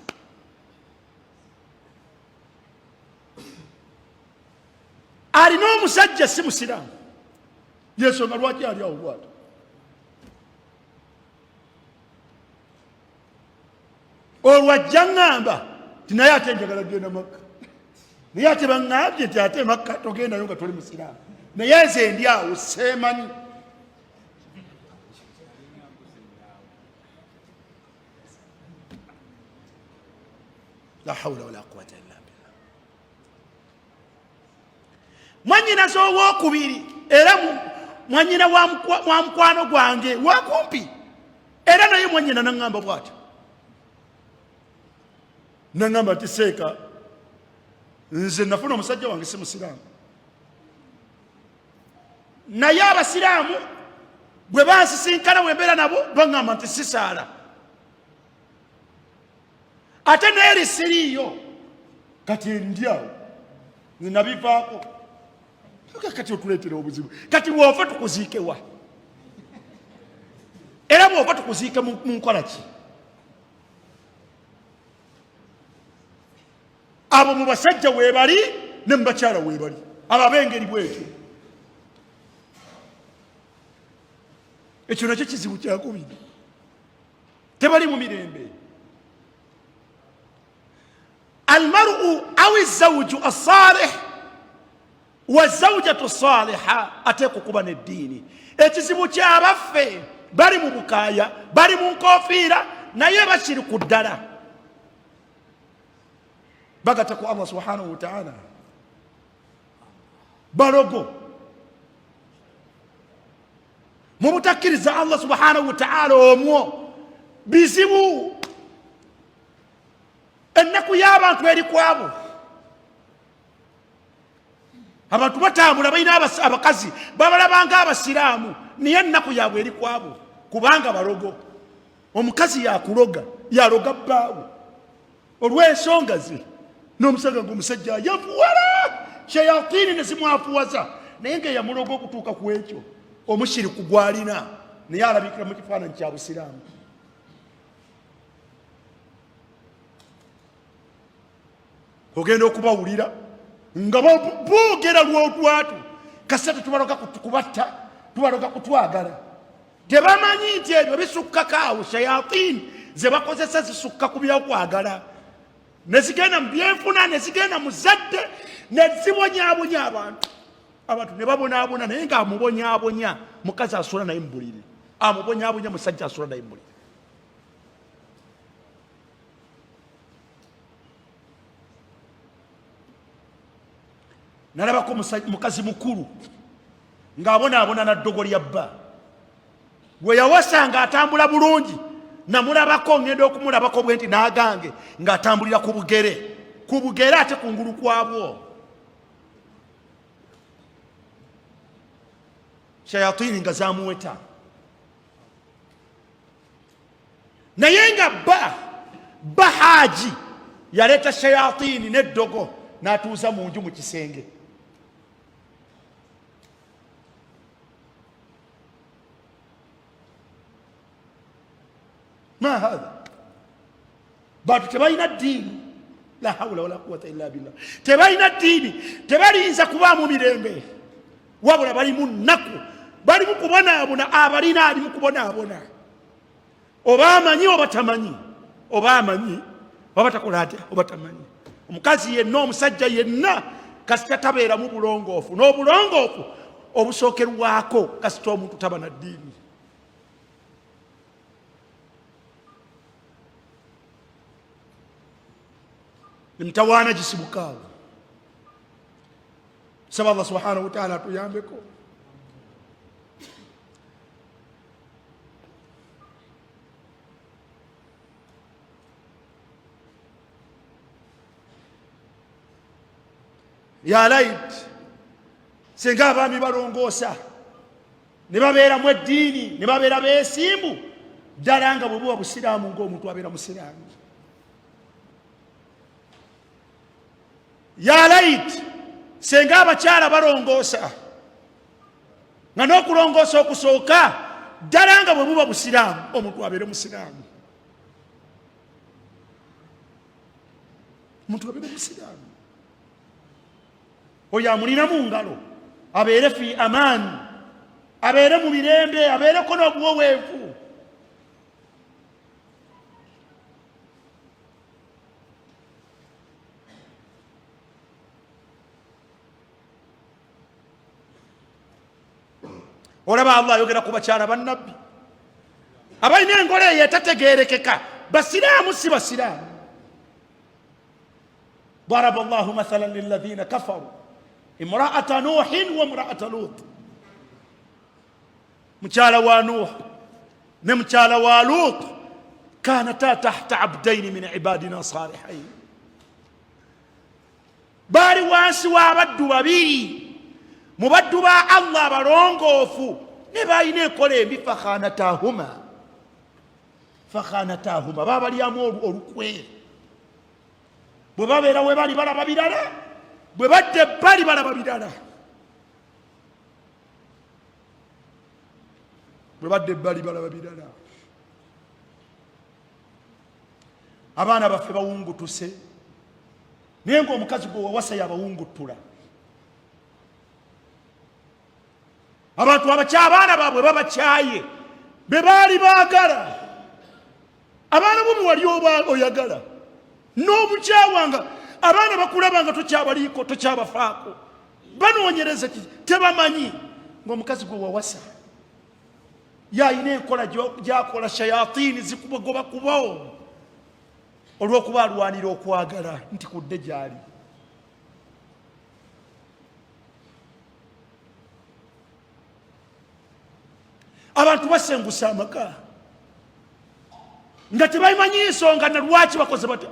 Alina omusajja si musiraamu, yensonga lwaki ali awo bwatyo. Olwo ajja ŋŋamba ti naye ate njagala genda Makka, naye ate baŋŋambye nti ate Makka togendayo nga toli musiraamu, naye nze ndi awo seemanyi. La hawula wala quwata illa billah. Mwanyinaze owokubiri era mwanyina wa mukwano gwange wakumpi, era naye mwanyina naŋŋamba bwatyo, naŋŋamba nti seeka nze nafuna omusajja wange si musiraamu, naye abasiraamu bwe bansisinkana bwe mbeera nabo baŋŋamba nti sisaala ate neeri siriiyo, kati ndi awo nze nabivaako. Kati otuleetera obuzibu, kati bw'ofa tukuziikewa? Era bw'ofa tukuziike mu nkola ki? Abo mu basajja weebali ne mu bakyala weebali, abo ab'engeri bwetyo. Ekyo nakyo kizibu kyakubiri, tebali mu mirembe. Almaru aw zawju assalih wa zawjatu saliha ateekwa okuba n'eddiini. Ekizibu kyabaffe bali mu bukaaya, bali mu nkofiira, naye bakiri ku ddala bagata ku Allah subhanahu wataala. Balogo. Mu butakkiriza Allah subhanahu wataala omwo bizibu. Ennaku y'abantu eri kwabo. Abantu batambula balina abakazi babalabanga abasiraamu, naye ennaku yaabwe eri kwabo kubanga balogo. Omukazi yakuloga, yaloga bbaawe olw'ensonga ze, n'omusanga nga omusajja ayavuwala, shayatini ne zimwafuwaza, naye nga eyamuloga okutuuka ku ekyo omushiriku gw'alina, naye alabikira mu kifaananyi kya busiraamu. Ogenda okubawulira nga boogera lwotwatu, kasita tetubaloga kubatta, tubaloga kutwagala. Tebamanyi nti ebyo bisukkako awo, shayatini ze bakozesa zisukka ku byokwagala, ne zigenda mu byenfuna, ne zigenda mu zadde, ne zibonyabonya abantu. Abantu ne babonabona, naye nga amubonyabonya mukazi asula naye mu buliri, amubonyabonya musajja asula naye mu buliri. Nalabako mukazi mukulu ng'abonaabona na ddogo lya bba gwe yawasa ng'atambula bulungi. Namulabako, ngenda okumulabako bwe nti n'agange ng'atambulira ku bugere, ku bugere ate ku ngulu kwabwo. Shayatini nga zamuweta, naye nga bba haji yaleeta shayatini n'eddogo n'atuuza mu nju mu kisenge. Ma hatha, bantu tebalina ddiini, la haula wala quwata illa billah, tebalina ddiini, tebaliyinza kubaamu mirembe, wabula bali mu nnaku, bali mu kubonaabona. Abalina ali mu kubonaabona, oba amanyi oba tamanyi, oba amanyi oba takola atya oba tamanyi. Omukazi yenna, omusajja yenna, kasita tabeeramu bulongoofu, n'obulongoofu obusookerwako kasita omuntu taba na ddiini. Emitawaana gisibukaawo. Saba Allah subhanahu wataala atuyambeko. Ya lait singa abaami balongoosa ne babeeramu eddiini, ne babeera beesimbu ddala nga bwe buba busiraamu, ng'omuntu abeera musiraamu. Ya lait senga abakyala balongoosa, nga n'okulongoosa okusooka ddala nga bwe buba busiraamu, omuntu abeere musiraamu, omuntu abeere musiraamu, oyo amulina mu ngalo abeere fi amaani, abeere mu mirembe, abeereko n'obuweweevu. Olaba Allah ayogera ku bakyala bannabbi abalina engola eyo etategerekeka, basiraamu si basiraamu. Daraba llahu mathalan lilladhina kafaru imraata nuhin wa imraata lut, mukyala wa Nuh ne mukyala wa Lut, kanata tahta abdaini min ibadina salihain, baali wansi w'abaddu babiri mu baddu ba Allah abalongoofu, ne balina enkola embi. Fakhanatahuma, fakhanatahuma, babalyamu olukwe. Bwe babeera we bali balaba birala, bwe badda ebbali balaba birala, bwe badda ebbali balaba birala. Abaana baffe bawungutuse, naye ngaomukazi gwe wawasa yabawunguttula. Abantu abaana baabwe babakyaye be baali baagala. Abaana bo bwe wali oba oyagala n'obukyawanga, abaana bakulaba nga tokyabaliiko, tokyabafaako, banoonyereza ki tebamanyi ng'omukazi gwe wawasa yalina enkola gyakola, shayatini zikubagoba kubo olw'okuba alwanira okwagala nti kudde gyali. Abantu basengusa amaka nga tebamanyi nsonga na lwaki bakoze batya,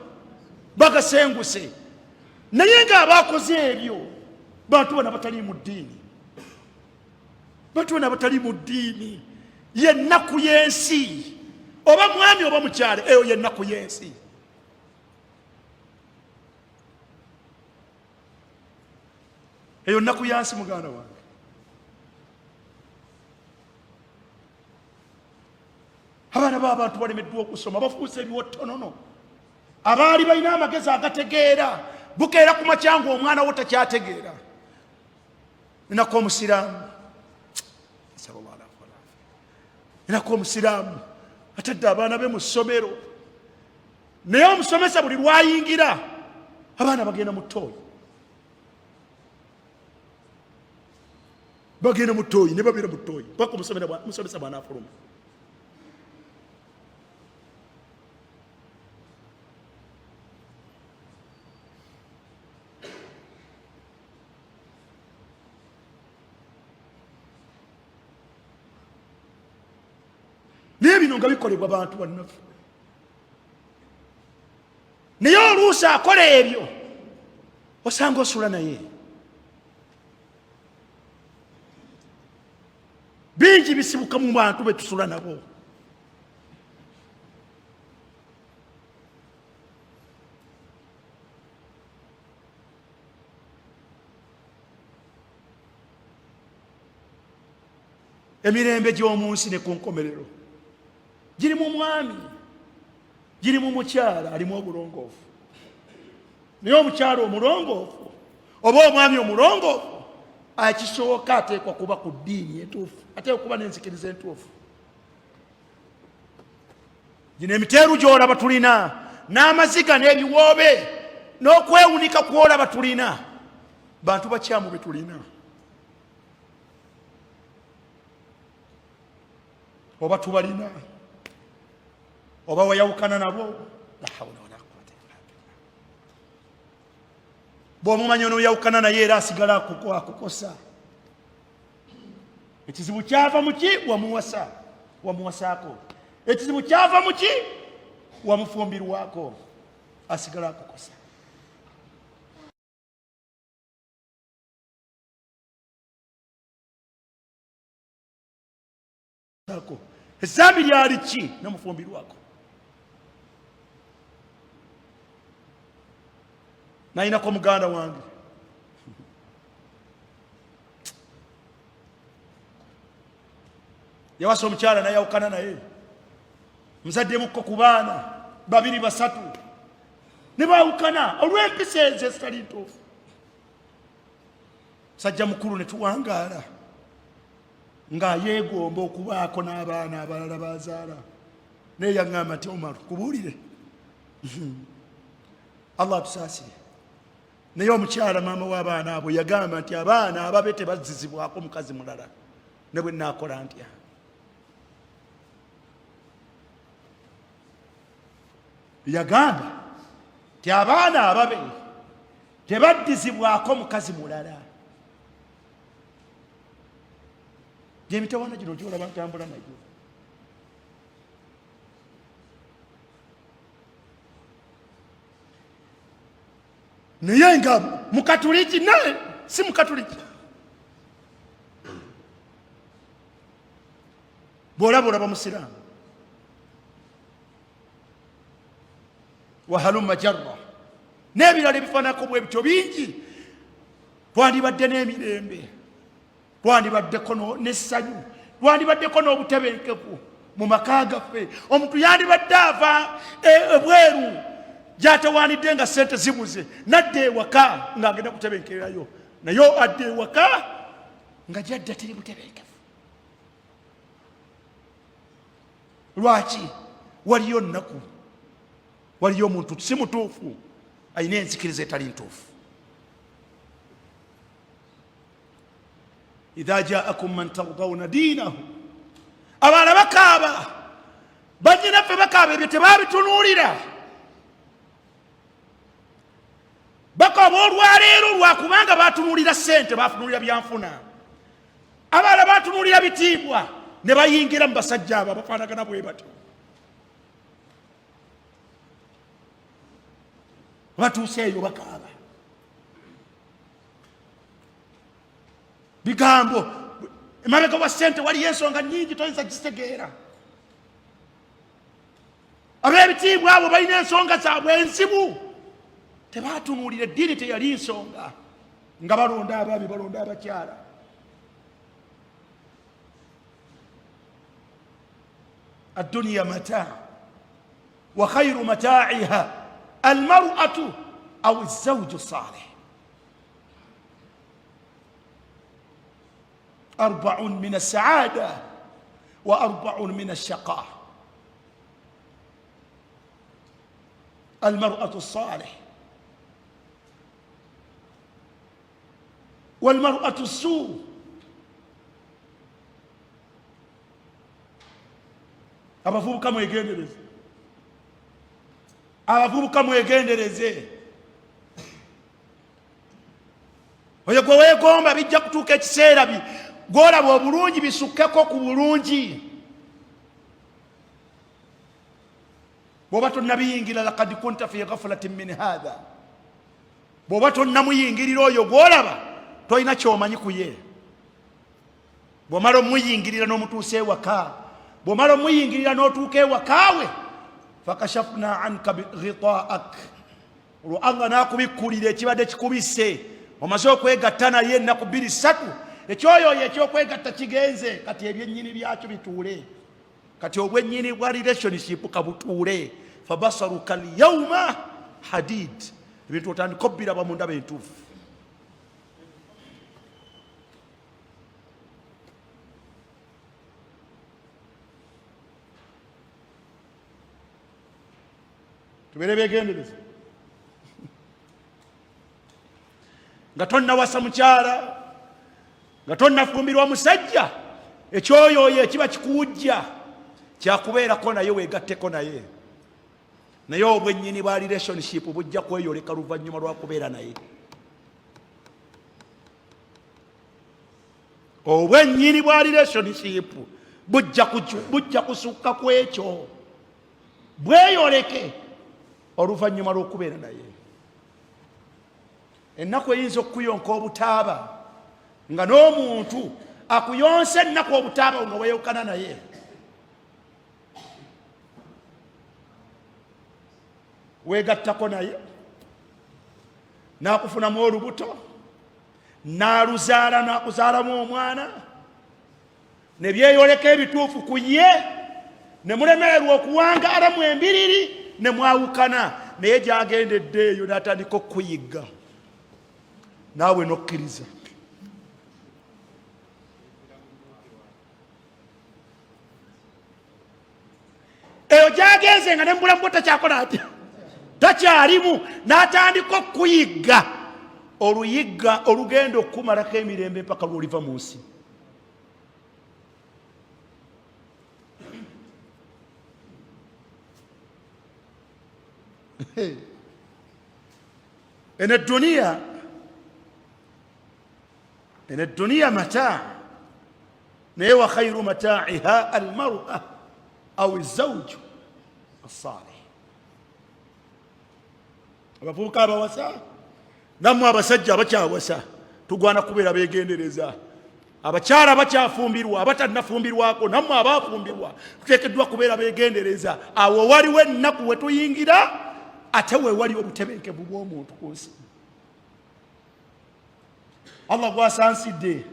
bagasenguse. Naye nga abakoze ebyo bantu bana batali mu ddiini, bantu bana batali mu ddiini. Yennaku y'ensi, oba mwami oba mukyala, eyo yennaku y'ensi. Eyo nnaku yansi muganda wange. Abaana b'abantu balemeddwa okusoma, bafuuse ebiwottonono. Abaali balina amagezi agategeera, bukeera ku makya nga omwana wo takyategeera. Ninako omusiraamu, ninako omusiraamu atadde abaana be mu ssomero, naye omusomesa buli lwayingira abaana bagenda mu ttooyi, bagenda mu ttooyi ne babeera mu ttooyi paka omusomesa bw'anaafuluma. Naye bino nga bikolebwa bantu bannaffe, naye oluusi akola ebyo osanga osula naye. Bingi bisibuka mu bantu betusula nabo. Emirembe gy'omu nsi ne ku nkomerero giri mu mwami, giri mu mukyala alimu obulongoofu. Naye omukyala omulongoofu oba omwami omulongoofu akisooka ateekwa kuba ku ddiini entuufu, ateekwa kuba n'enzikiriza entuufu. Gino emiteeru gy'olaba tulina, n'amaziga n'ebiwoobe n'okwewunika kw'olaba tulina, bantu bakyamu be tulina. Oba tubalina oba wayawukana nabo, la hawula wala quwwata illa billah. Bw'omumanya onoyawukana naye era asigala akukosa. Ekizibu kyava muki? Wamuwasa, wamuwasaako. Ekizibu kyava muki? Wamufumbirwako, asigala akukosa. Ezambi lyali ki? Namufumbirwako, nayinako muganda wange yawasa omukyala nayawukana naye, muzaddemukko ku baana 2 3 ne baawukana olw'empisa ezo ezitali ntuufu. Sajja mukulu ne tuwangaala nga yeegomba okubaako n'abaana abalala bazaala, naye yaŋŋamba nti Omar, kubuulire, Allah atusaasire. Naye omukyala maama w'abaana abo yagamba nti abaana ababe tebazzizibwako mukazi mulala ne bwe nnaakola ntya. Yagamba nti abaana ababe tebaddizibwako mukazi mulala. Gyemitawaana gino gyolaba ntambula nagyo. Naye nga mukatuliki, naye si mukatuliki. Bw'olaba olaba musiraamu wahalumma jarra n'ebirala ebifaanako bwe bityo bingi. Twandibadde n'emirembe, twandibaddeko n'essanyu, twandibaddeko n'obutebenkevu mu maka gaffe. Omuntu yandibadde ava ebweru gy'atawaanidde nga ssente zibuze, n'adda ewaka ng'agenda kutebenkererayo, naye adda ewaka nga gy'adda teri butebenkevu. Lwaki? Waliyo nnaku, waliyo omuntu si mutuufu, alina enzikiriza etali ntuufu. Idha jaakum man tardawna diinahu, abalala bakaaba, bannyinaffe bakaaba, ebyo tebabitunuulira. Bakaaba olwaleero lwakubanga batunuulira ssente, batunuulira byanfuna, abalala batunuulira bitiibwa. Ne bayingira mu basajja abo abafaanagana bwe batyo. Batuuse eyo bakaaba bigambo. Emabega wa ssente waliyo ensonga nnyingi toyinza gitegeera. Ab'ebitiibwa abo balina ensonga zaabwe enzibu. Tebatunuulira eddiini, teyali nsonga nga balonda abaami, balonda abakyala. Adduniya mataa wa khairu mataiha almar'atu au zauju salih. Arbaun min assaada wa arbaun min ashaqa. Almar'atu salih walmar'atu suu. Abavubuka mwegendereze, abavubuka mwegendereze. Oyo gwe weegomba bijja kutuuka ekiseera gwolaba obulungi bisukkeko ku bulungi. Bw'oba tonnabiyingira, lakad kunta fi ghaflatin min hatha. Bw'oba tonnamuyingirira oyo gwolaba, tolina kyomanyi ku ye. Bw'omala omuyingirira n'omutuusa ewaka, bw'omala omuyingirira n'otuuka ewakaawe, fakashafna anka ghitaak, olwo Allah n'akubikkulira ekibadde kikubisse. Omaze okwegatta naye ennaku bbiri ssatu, ekyoyoyo ekyokwegatta kigenze, kati ebyennyini byakyo bituule. Kati obwennyini bwa relationship kabutuule. Fabasaruka lyauma hadid, ebintu otandika obbiraba mu ndaba entuufu. Tubeere begendereza nga tonnawasa mukyala, nga tonnafumbirwa musajja, ekyoyoyo ekiba kikuwujja kyakubeerako naye, weegatteko naye. Naye obwennyini bwa relationship bujja kweyoleka luvannyuma lwakubeera naye. Obwennyini bwa relationship bujja kusukka ku ekyo, bweyoleke oluvannyuma lw'okubeera naye. Ennaku eyinza okukuyonka obutaaba, nga n'omuntu akuyonsa ennaku obutaaba nga weyawukana naye. Weegattako naye, n'akufunamu olubuto, n'aluzaala, n'akuzaalamu omwana, ne byeyoleka ebituufu ku ye, ne mulemererwa okuwangaala mu embiriri, ne mwawukana. Naye gy'agendedde eyo n'atandika okukuyigga, naawe n'okkiriza. Eyo gyagenze nga ne mubulamu bwe takyakola atya, takyalimu, n'atandika okukuyigga oluyigga olugenda okukumalako emirembe mpaka lw'oliva mu nsi. Eno eduniya, eno eduniya mataa, naye wa khairu mataiha almar'a au zauju assalih. Abavubuka abawasa nammwe abasajja abakyawasa, tugwana kubeera begendereza. Abakyala abakyafumbirwa, abatannafumbirwako, nammwe abafumbirwa, tuteekeddwa kubeera begendereza. Awo waliwo ennaku we tuyingira, ate we wali obutebenkevu bw'omuntu ku nsi. Allah gwasansidde,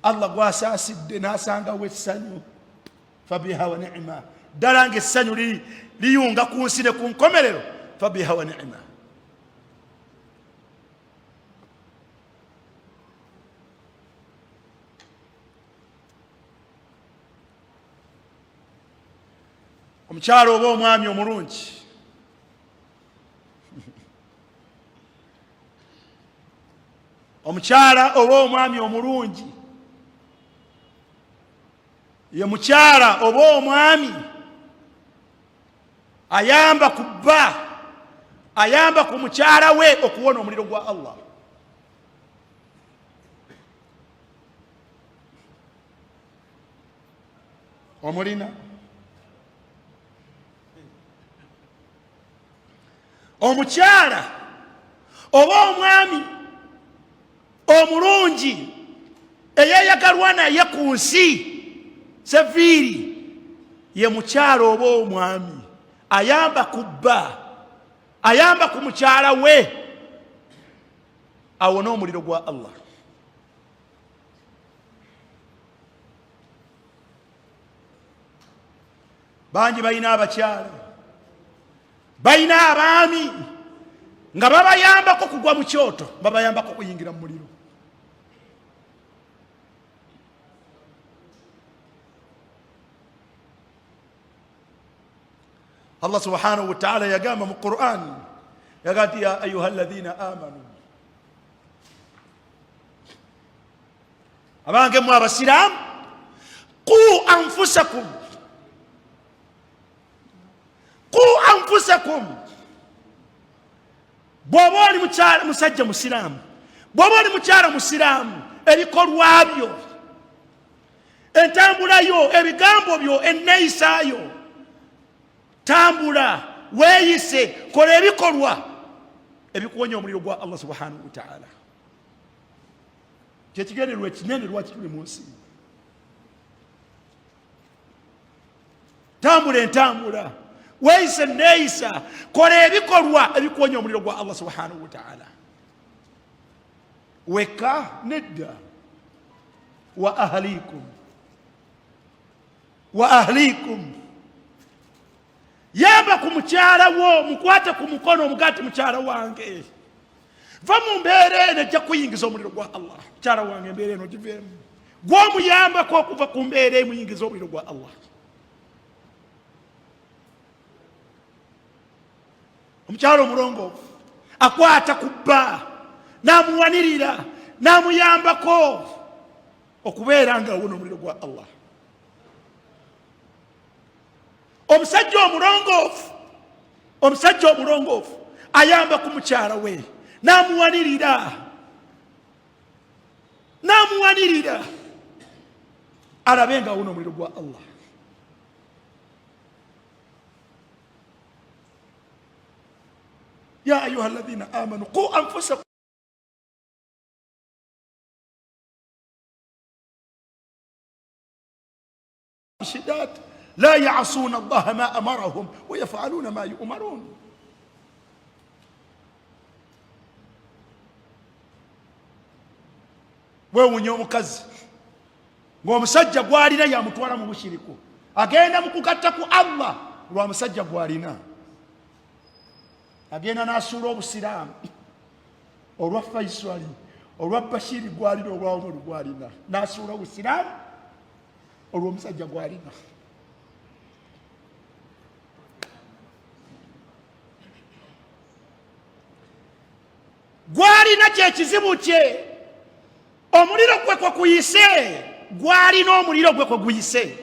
Allah gwasaasidde n'asangawo essanyu, fabiha wa ni'ma. Ddala nga essanyu liyunga ku nsi ne ku nkomerero, fabiha wa ni'ma. Omukyalo oba omwami omulungi, omukyala oba omwami omulungi ye mukyala oba omwami ayamba ku bba, ayamba ku mukyala we okuwona omuliro gwa Allah. Omulina omukyala oba omwami omulungi eyeyagalwa naye ku nsi seviiri ye mukyala oba omwami ayamba ku bba, ayamba ku mukyala we awone omuliro gwa Allah. Bangi balina abakyala, balina abaami nga babayambako kugwa mu kyoto, babayambako kuyingira mu muliro. Allah subhanahu wataala yagamba mu Quran, yagamba nti ya ayuha alladhina amanu, abange mwe abasiraamu, qu anfusakum, qu anfusakum. Bw'oba oli musajja musiraamu, bw'oba oli mukyala musiraamu, ebikolwa byo, entambula yo, ebigambo byo, enneeyisa yo, tambula weeyise, kola ebikolwa ebikuwonya omuliro gwa Allah subhanahu wataala. Kyekigendererwa ekinene lwaki tuli mu nsi. Tambula entambula, weeyise enneeyisa, kola ebikolwa ebikuwonya omuliro gwa Allah subhanahu wataala. Wekka nedda, wa ahlikum, wa ahlikum. Yamba ku mukyala wo, mukwate ku mukono omugati, mukyala wange va mu mbeera eno ejja kuyingiza omuliro gwa Allah. Mukyala wange embeera eno giveemu, gwomuyambako okuva ku mbeera emuyingiza omuliro gwa Allah. Omukyala omulongoofu akwata ku bba n'amuwanirira n'amuyambako okubeera nga awona omuliro gwa Allah. Omusajja omulongoofu, omusajja omulongoofu ayamba ku mukyala we n'amuwanirira, n'amuwanirira alabe nga awona omuliro gwa Allah. Ya ayuha alladhina amanu qu anfusakum shidat la yasuna allaha ma amarahum wa yafaluna ma yumarun. Wewunya omukazi ng'omusajja gwalina yamutwala mu bushiriku, agenda mu kugatta ku Allah lwa musajja gwalina, agenda n'asuula obusiraamu olwa Faisali, olwa Bashiri gwalina, olwa Omaru gwalina, n'asuula obusiraamu olw'omusajja gwalina. Gwalina kyekizibu kye, omuliro gwe kwe kuyise, gwalina omuliro gwe kwe guyise.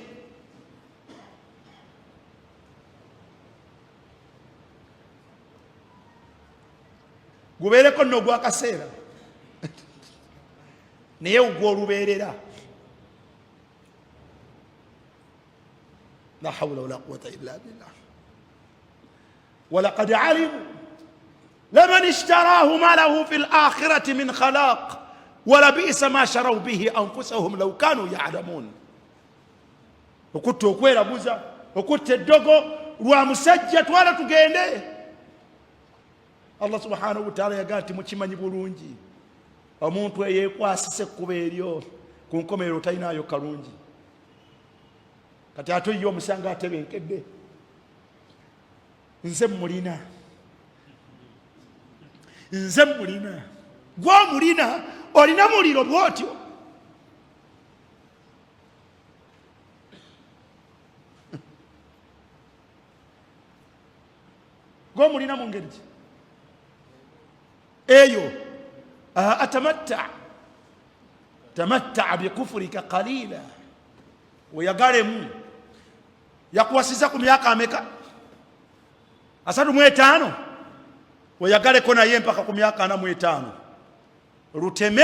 Gubeereko nno ogw'akaseera, naye ogw'olubeerera. La hawula wala quwata illa billah. Walaqad alimu laman ishtarahu ma lahu fi lakhirati min khalaq walabisa ma sharau bihi anfusahum law kanu yalamun. Okutta okweraguza, okutta eddogo lwa musajja, twala tugende. Allah subhanahu wataala yagaa nti mukimanyi bulungi omuntu eyekwasisa ekkubo eryo ku nkomerero talinayo kalungi. Kati ate ye omusanga atebenkedde, nze mulina, nze mulina, gwomulina olina muliro bwotyo. Gwomulina mu ngeri ki eyo? Atamatta tamatta bikufurika qalila, weyagalemu. Yakuwasiza ku myaka ameka? 35. Weyagaleko naye mpaka ku myaka 45, luteme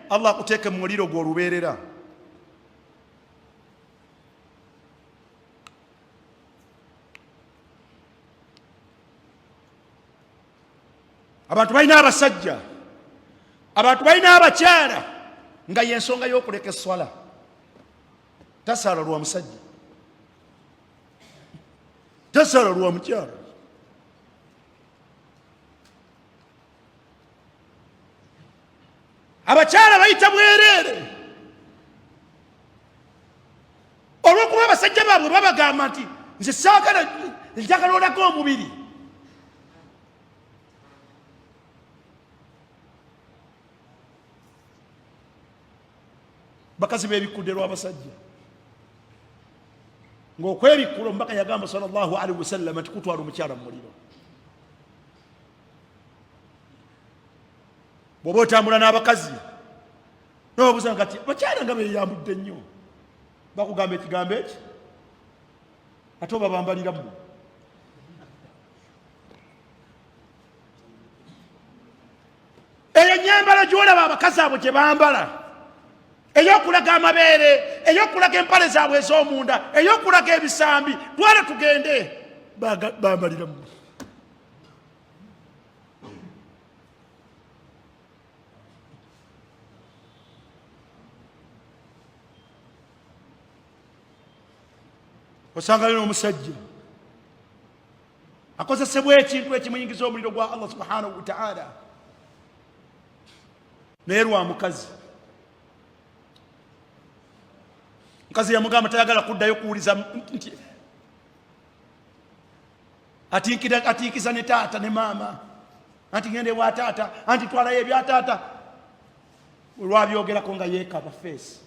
Allah akuteeke mu muliro gw'olubeerera. Abantu balina abasajja, abantu balina abakyala, nga yensonga y'okuleka esswala. Tasaala lwa musajja, tasaala lwa mukyala. Abakyala bayita bwereere olwokuba abasajja baabwe babagamba nti nze saagala, njagala olaga omubiri. Bakazi bebikkudde lw'abasajja, ng'okwebikkula omubaka yagamba sallallahu alaihi wasallam nti kutwala omukyala mu muliro. Bw'oba otambula n'abakazi nobabuuza nga ti bakyala nga beyambudde nnyo, bakugamba ekigambo eki ate oba bambalira mmwe. Eyo nyambala gyolaba abakazi abo gye bambala, ey'okulaga amabeere, ey'okulaga empale zaabwe ez'omunda, ey'okulaga ebisambi, twala tugende, bambalira mmwe. Osangayo n'omusajja akozesebwa ekintu ekimuyingiza omuliro gwa Allah subhanahu wataala, naye lwa mukazi. Mukazi yamugamba tayagala kuddayo kuwuliza nti atiikiza ne taata ne maama, anti ngenda ewa taata, anti twalayo ebya taata. Olwabyogerako nga yeekaba feesi.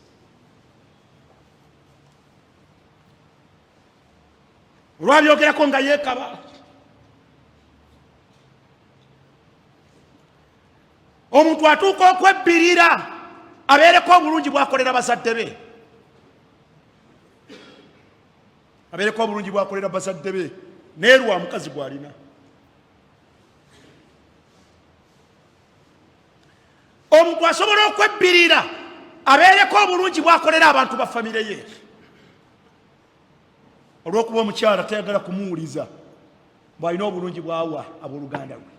Olwabyogerako nga yeekaba. Omuntu atuuka okwebbirira abeereko obulungi bwakolera bazadde be, abeereko obulungi bwakolera bazadde be, naye lwa mukazi gw'alina. Omuntu asobola okwebbirira abeereko obulungi bwakolera abantu ba famire ye, olw'okuba omukyala tayagala kumuwuliza bw'alina obulungi bwawa abooluganda lwe.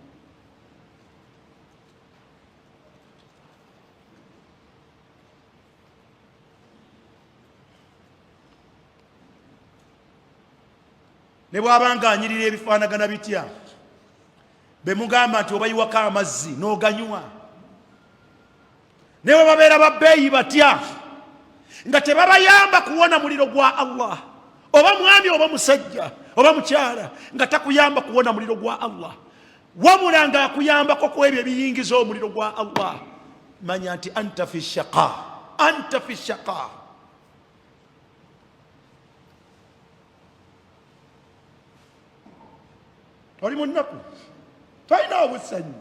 Ne bw'aba ng'anyirira ebifaanagana bitya, be mugamba nti obayiwako amazzi n'oganywa, ne bwe babeera babbeeyi batya, nga tebabayamba kuwona muliro gwa Allah, oba mwami oba musajja oba mukyala, nga takuyamba kuwona muliro gwa Allah, wabula ng'akuyambako ku ebyo ebiyingiza omuliro gwa Allah, manya nti anta fi shaqa, anta fi shaqa. Oli mu nnaku, tolinaawo ssanyu,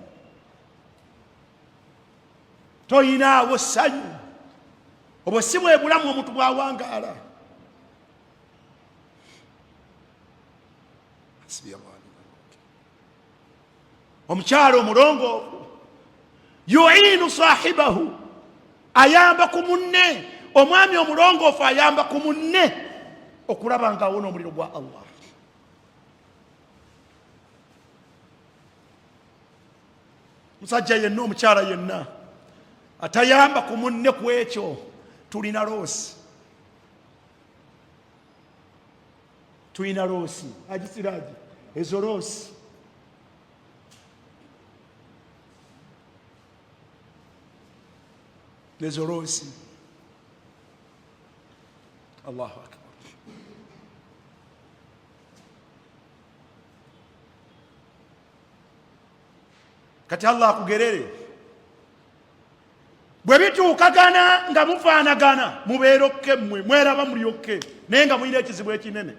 tolinaawo ssanyu. Obwo si bwe bulamu omuntu bw'awangaala. Omukyala omulongoofu yuinu sahibahu, ayamba ku munne. Omwami omulongoofu ayamba ku munne okulaba ng'awona omuliro gwa Allah. Musajja yenna, omukyala yenna atayamba ku munne ku ekyo, tulina loosi, tulina loosi agisiraagi ezo loosi. Ezo loosi. Allahu akbar. Kati Allah akugerere bwe bituukagana nga mufaanagana, mubeera okke, mmwe mweraba mulyokke, naye nga mulina ekizibu ekinene.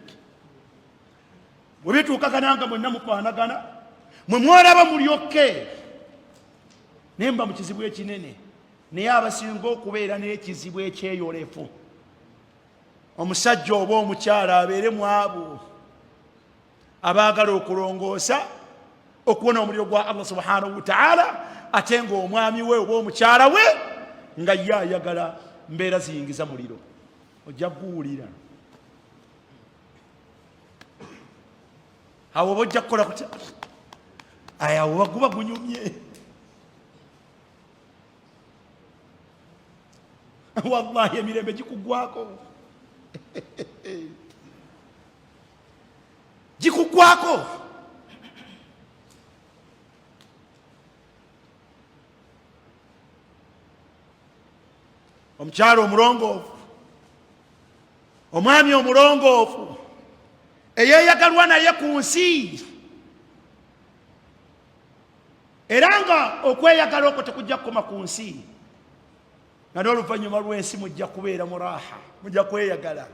Bwe bituukagana nga mwenna mufaanagana, mwe mweraba mulyokke, naye muba mu kizibu ekinene. Naye abasinga okubeera n'ekizibu ekyeyolefu, omusajja oba omukyala abeere mu abo abaagala okulongoosa okuwona omuliro gwa Allah subhanahu wataala, ate ng'omwami we oba omukyala we nga ye ayagala mbeera ziyingiza muliro, ojja kuguwulira awo oba ojja kukola kutya? Ayawo guba gunyumye. Wallahi emirembe gikugwako, gikugwako. Omukyalo omulongoofu, omwami omulongoofu eyeyagalwa naye ku nsi, era nga okweyagala okwo tekujja kukoma ku nsi, nga n'oluvannyuma lw'ensi mujja kubeera mu raaha, mujja kweyagala.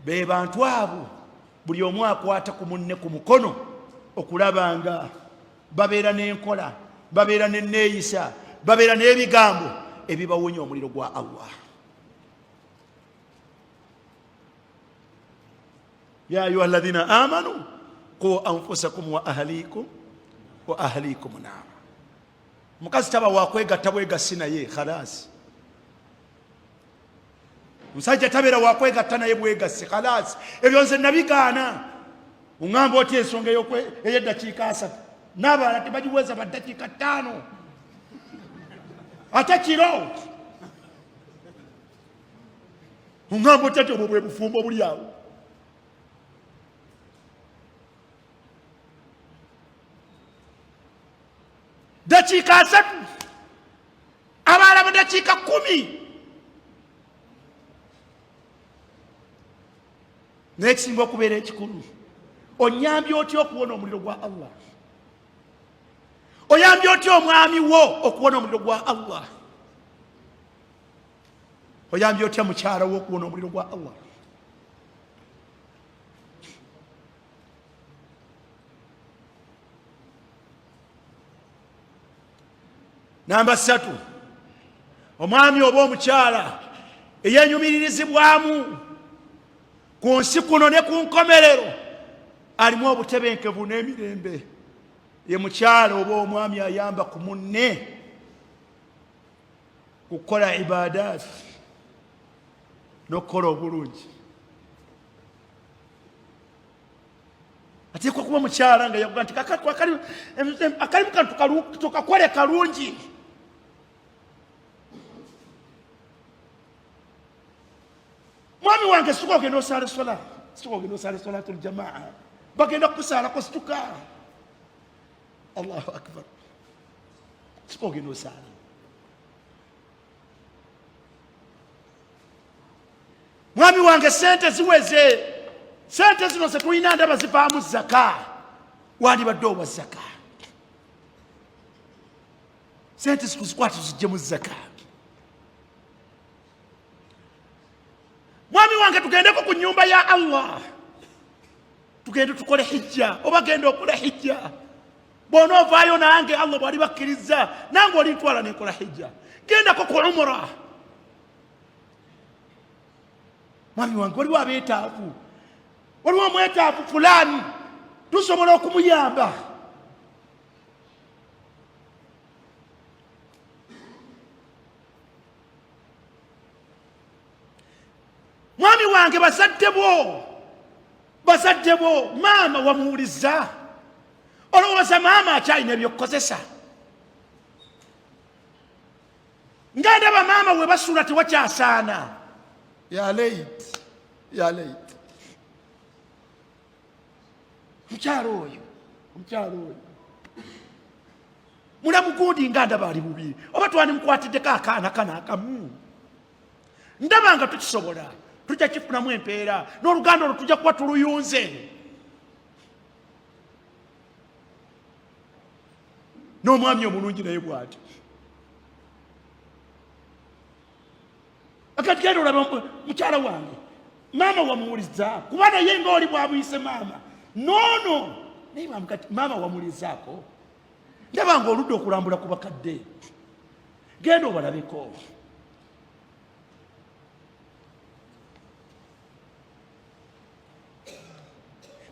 Be bantu abo buli omu akwata ku munne ku mukono okulaba nga babeera n'enkola, babeera n'enneeyisa, babeera n'ebigambo ebibawonya omuliro gwa Allah. Ya ayuha alladhina amanu qu anfusakum wa ahlikum wa ahlikum naara. Omukazi taba wakwegatta bwegassi naye khalasi, omusajja tabeera wakwegatta naye bwegassi khalasi. Ebyo nze nabigaana. Oŋŋamba otya ensonga ey'eddakiika 30, n'abalala tebagiweza ba ddakiika 5 ate kiro. Oŋŋamba otya ti obwo bwe bufumbo buli awo? Dakiika 30, abalala mu dakiika 10. Naye ekisinga okubeera ekikulu, onyambye otya okuwona omuliro gwa Allah? Oyambye otya omwami wo okuwona omuliro gwa Allah? Oyambye otya mukyala wo okuwona omuliro gwa Allah? Namba 3, omwami oba omukyala eyenyumiririzibwamu ku nsi kuno ne ku nkomerero alimu obutebenkevu n'emirembe, ye mukyala oba omwami ayamba ku munne kukola ibaadaati n'okukola obulungi. Ateekwa kuba mukyala nga yakuga nti akalimu kantu tukakole kalungi. Mwami wange situka ogenda osaala sola, situka ogenda osaala solatul jamaa, bagenda kukusaalako, situka. Allahu akbar, situka ogenda osaala. Mwami wange sente ziweze, sente zino zetulina ndaba zivaamu zaka, wandibadde owa zaka, sente zituzikwate tuzijjemu zaka. Mwami wange tugendeko ku nyumba ya Allah, tugende tukole hijja, oba genda okole hijja. Bw'onoovaayo nange Allah bw'ali bakkiriza nange olintwala nenkola hijja, gendako ku umura. Mwami wange waliwo abeetaavu, waliwo omwetaavu fulani, tusobola okumuyamba. Mwami wange bazadde bo, bazadde bo, maama wamuwuliza, olowooza maama akyalina ebyokukozesa? Nga ndaba maama we basula tewakyasaana. Ya leit, ya leit, mukyalo oyo, omukyalo oyo mulamu gundi nga ndaba ali bubi, oba twandimukwatiddeko akaana kano akamu. Ndaba nga tukisobola, tujja kifunamu empeera, n'oluganda olwo tujja kuba tuluyunze. N'omwami omulungi naye bw'ati akati genda olaba mukyala wange maama wamuwuliza, kuba naye ng'oli bw'amuyise maama noono naye bamukati maama wamuwulizaako. Ndaba ng'oludde okulambula ku bakadde, genda obalabeko.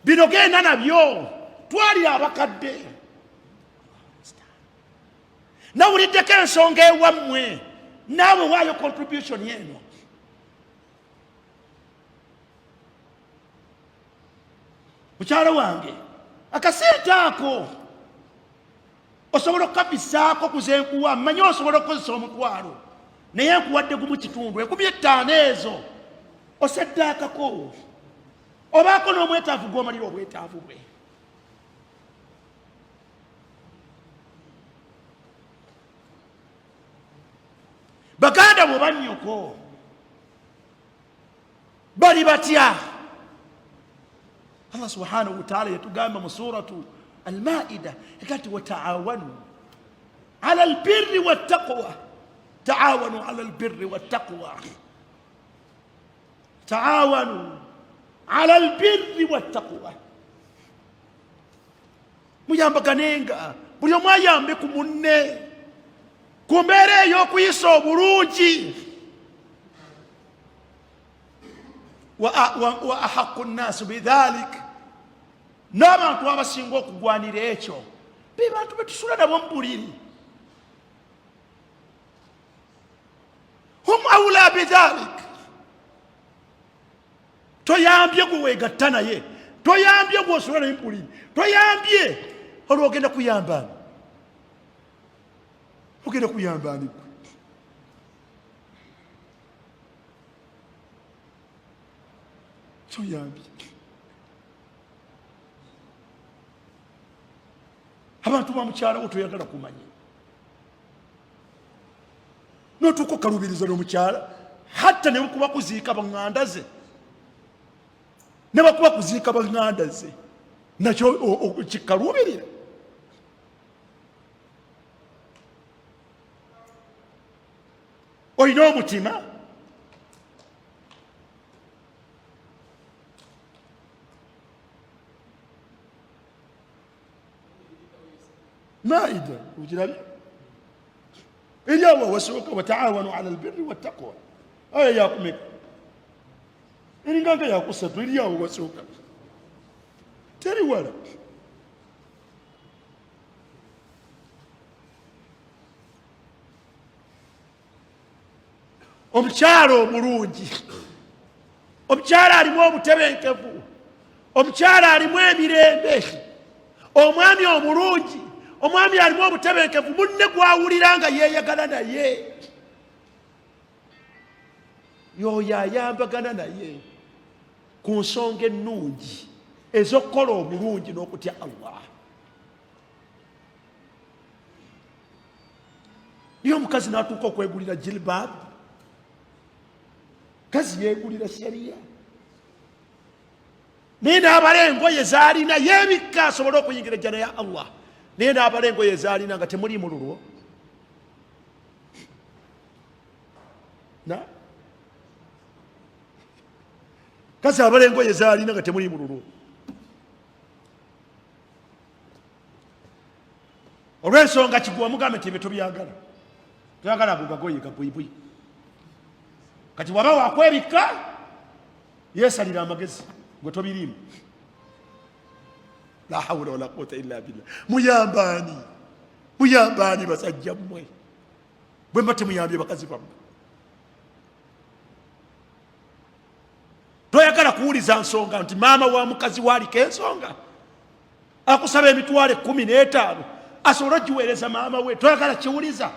Bino genda nabyo, twalira abakadde. Nawuliddeko ensonga ewammwe, naawe waayo contribution eno. Mukyalo wange akasente ako Osobola okukafisaako kuzenkuwa, mmanyi osobola okukozesa omutwalo, naye nkuwadde gumu kitundu, 50 ezo osaddaakako, obaako n'omwetaavu gw'omalira obwetaavu bwe. Baganda bwe bannyoko bali batya? Allah subhanahu wataala yatugamba mu suratu Almaida ega nti wataawanu ala albirri wattaqwa, taawanu ala albirri wattaqwa, taawanu ala albirri wattaqwa. Muyambaganenga, buli omu ayambe ku munne ku mbeera ey'okuyisa obulungi. Wa ahaqu nnaasu bidhalik, n'abantu abasinga okugwanira ekyo be bantu betusula nabo mu buliri. Hum aula bidhalik. Toyambye gwe wegatta naye, toyambye gwe osula naye mu buliri, toyambye olwo ogenda kuyamba ani? Ogenda kuyamba ani gwe? Toyambye. Abantu ba mukyala wo toyagala kumanya, notuuka okalubiriza n'omukyala, hatta ne bakuba kuziika baŋŋanda ze, ne bakuba kuziika baŋŋanda ze, nakyo kikaluubirira. Olina omutima Maida okirabye eri awo awasooka, wataawanu ala albirri wattaqwa, aya yakumeka eringa nga yakusatu, eri awo wasooka, teri wala. Omukyala omulungi, omukyala alimu obutebenkevu, omukyala alimu emirembe, omwami omulungi, omwami alimu obutebenkevu, munne gwawulira nga yeeyagala naye, yoyo ayambagana naye ku nsonga ennungi ez'okukola obulungi n'okutya Allah. Niye omukazi n'atuuka okwegulira jilbab, kazi yeegulira shariya, naye n'abala engoye z'alina yeebikka asobole okuyingira ejjana ya Allah, naye n'abala engoye z'alina nga temuliimu lulwo. Na kazi abala engoye z'alina nga temuliimu lulwo. Olw'ensonga kigwa omugambe nti ebyo tobyagala, toyagala ago gagoye gabuyibui. Kati waba wakwebikka yeesalira amagezi gwe tobiriimu. La hawula wala quwata illa billah. Muyambaani, muyambaani basajja mmwe, bwe mba temuyambye bakazi bammwe. Toyagala kuwuliza nsonga nti maama wa mukazi waaliko ensonga akusaba emitwalo 15 asobole ogiweereza maama we, toyagala kiwuliza.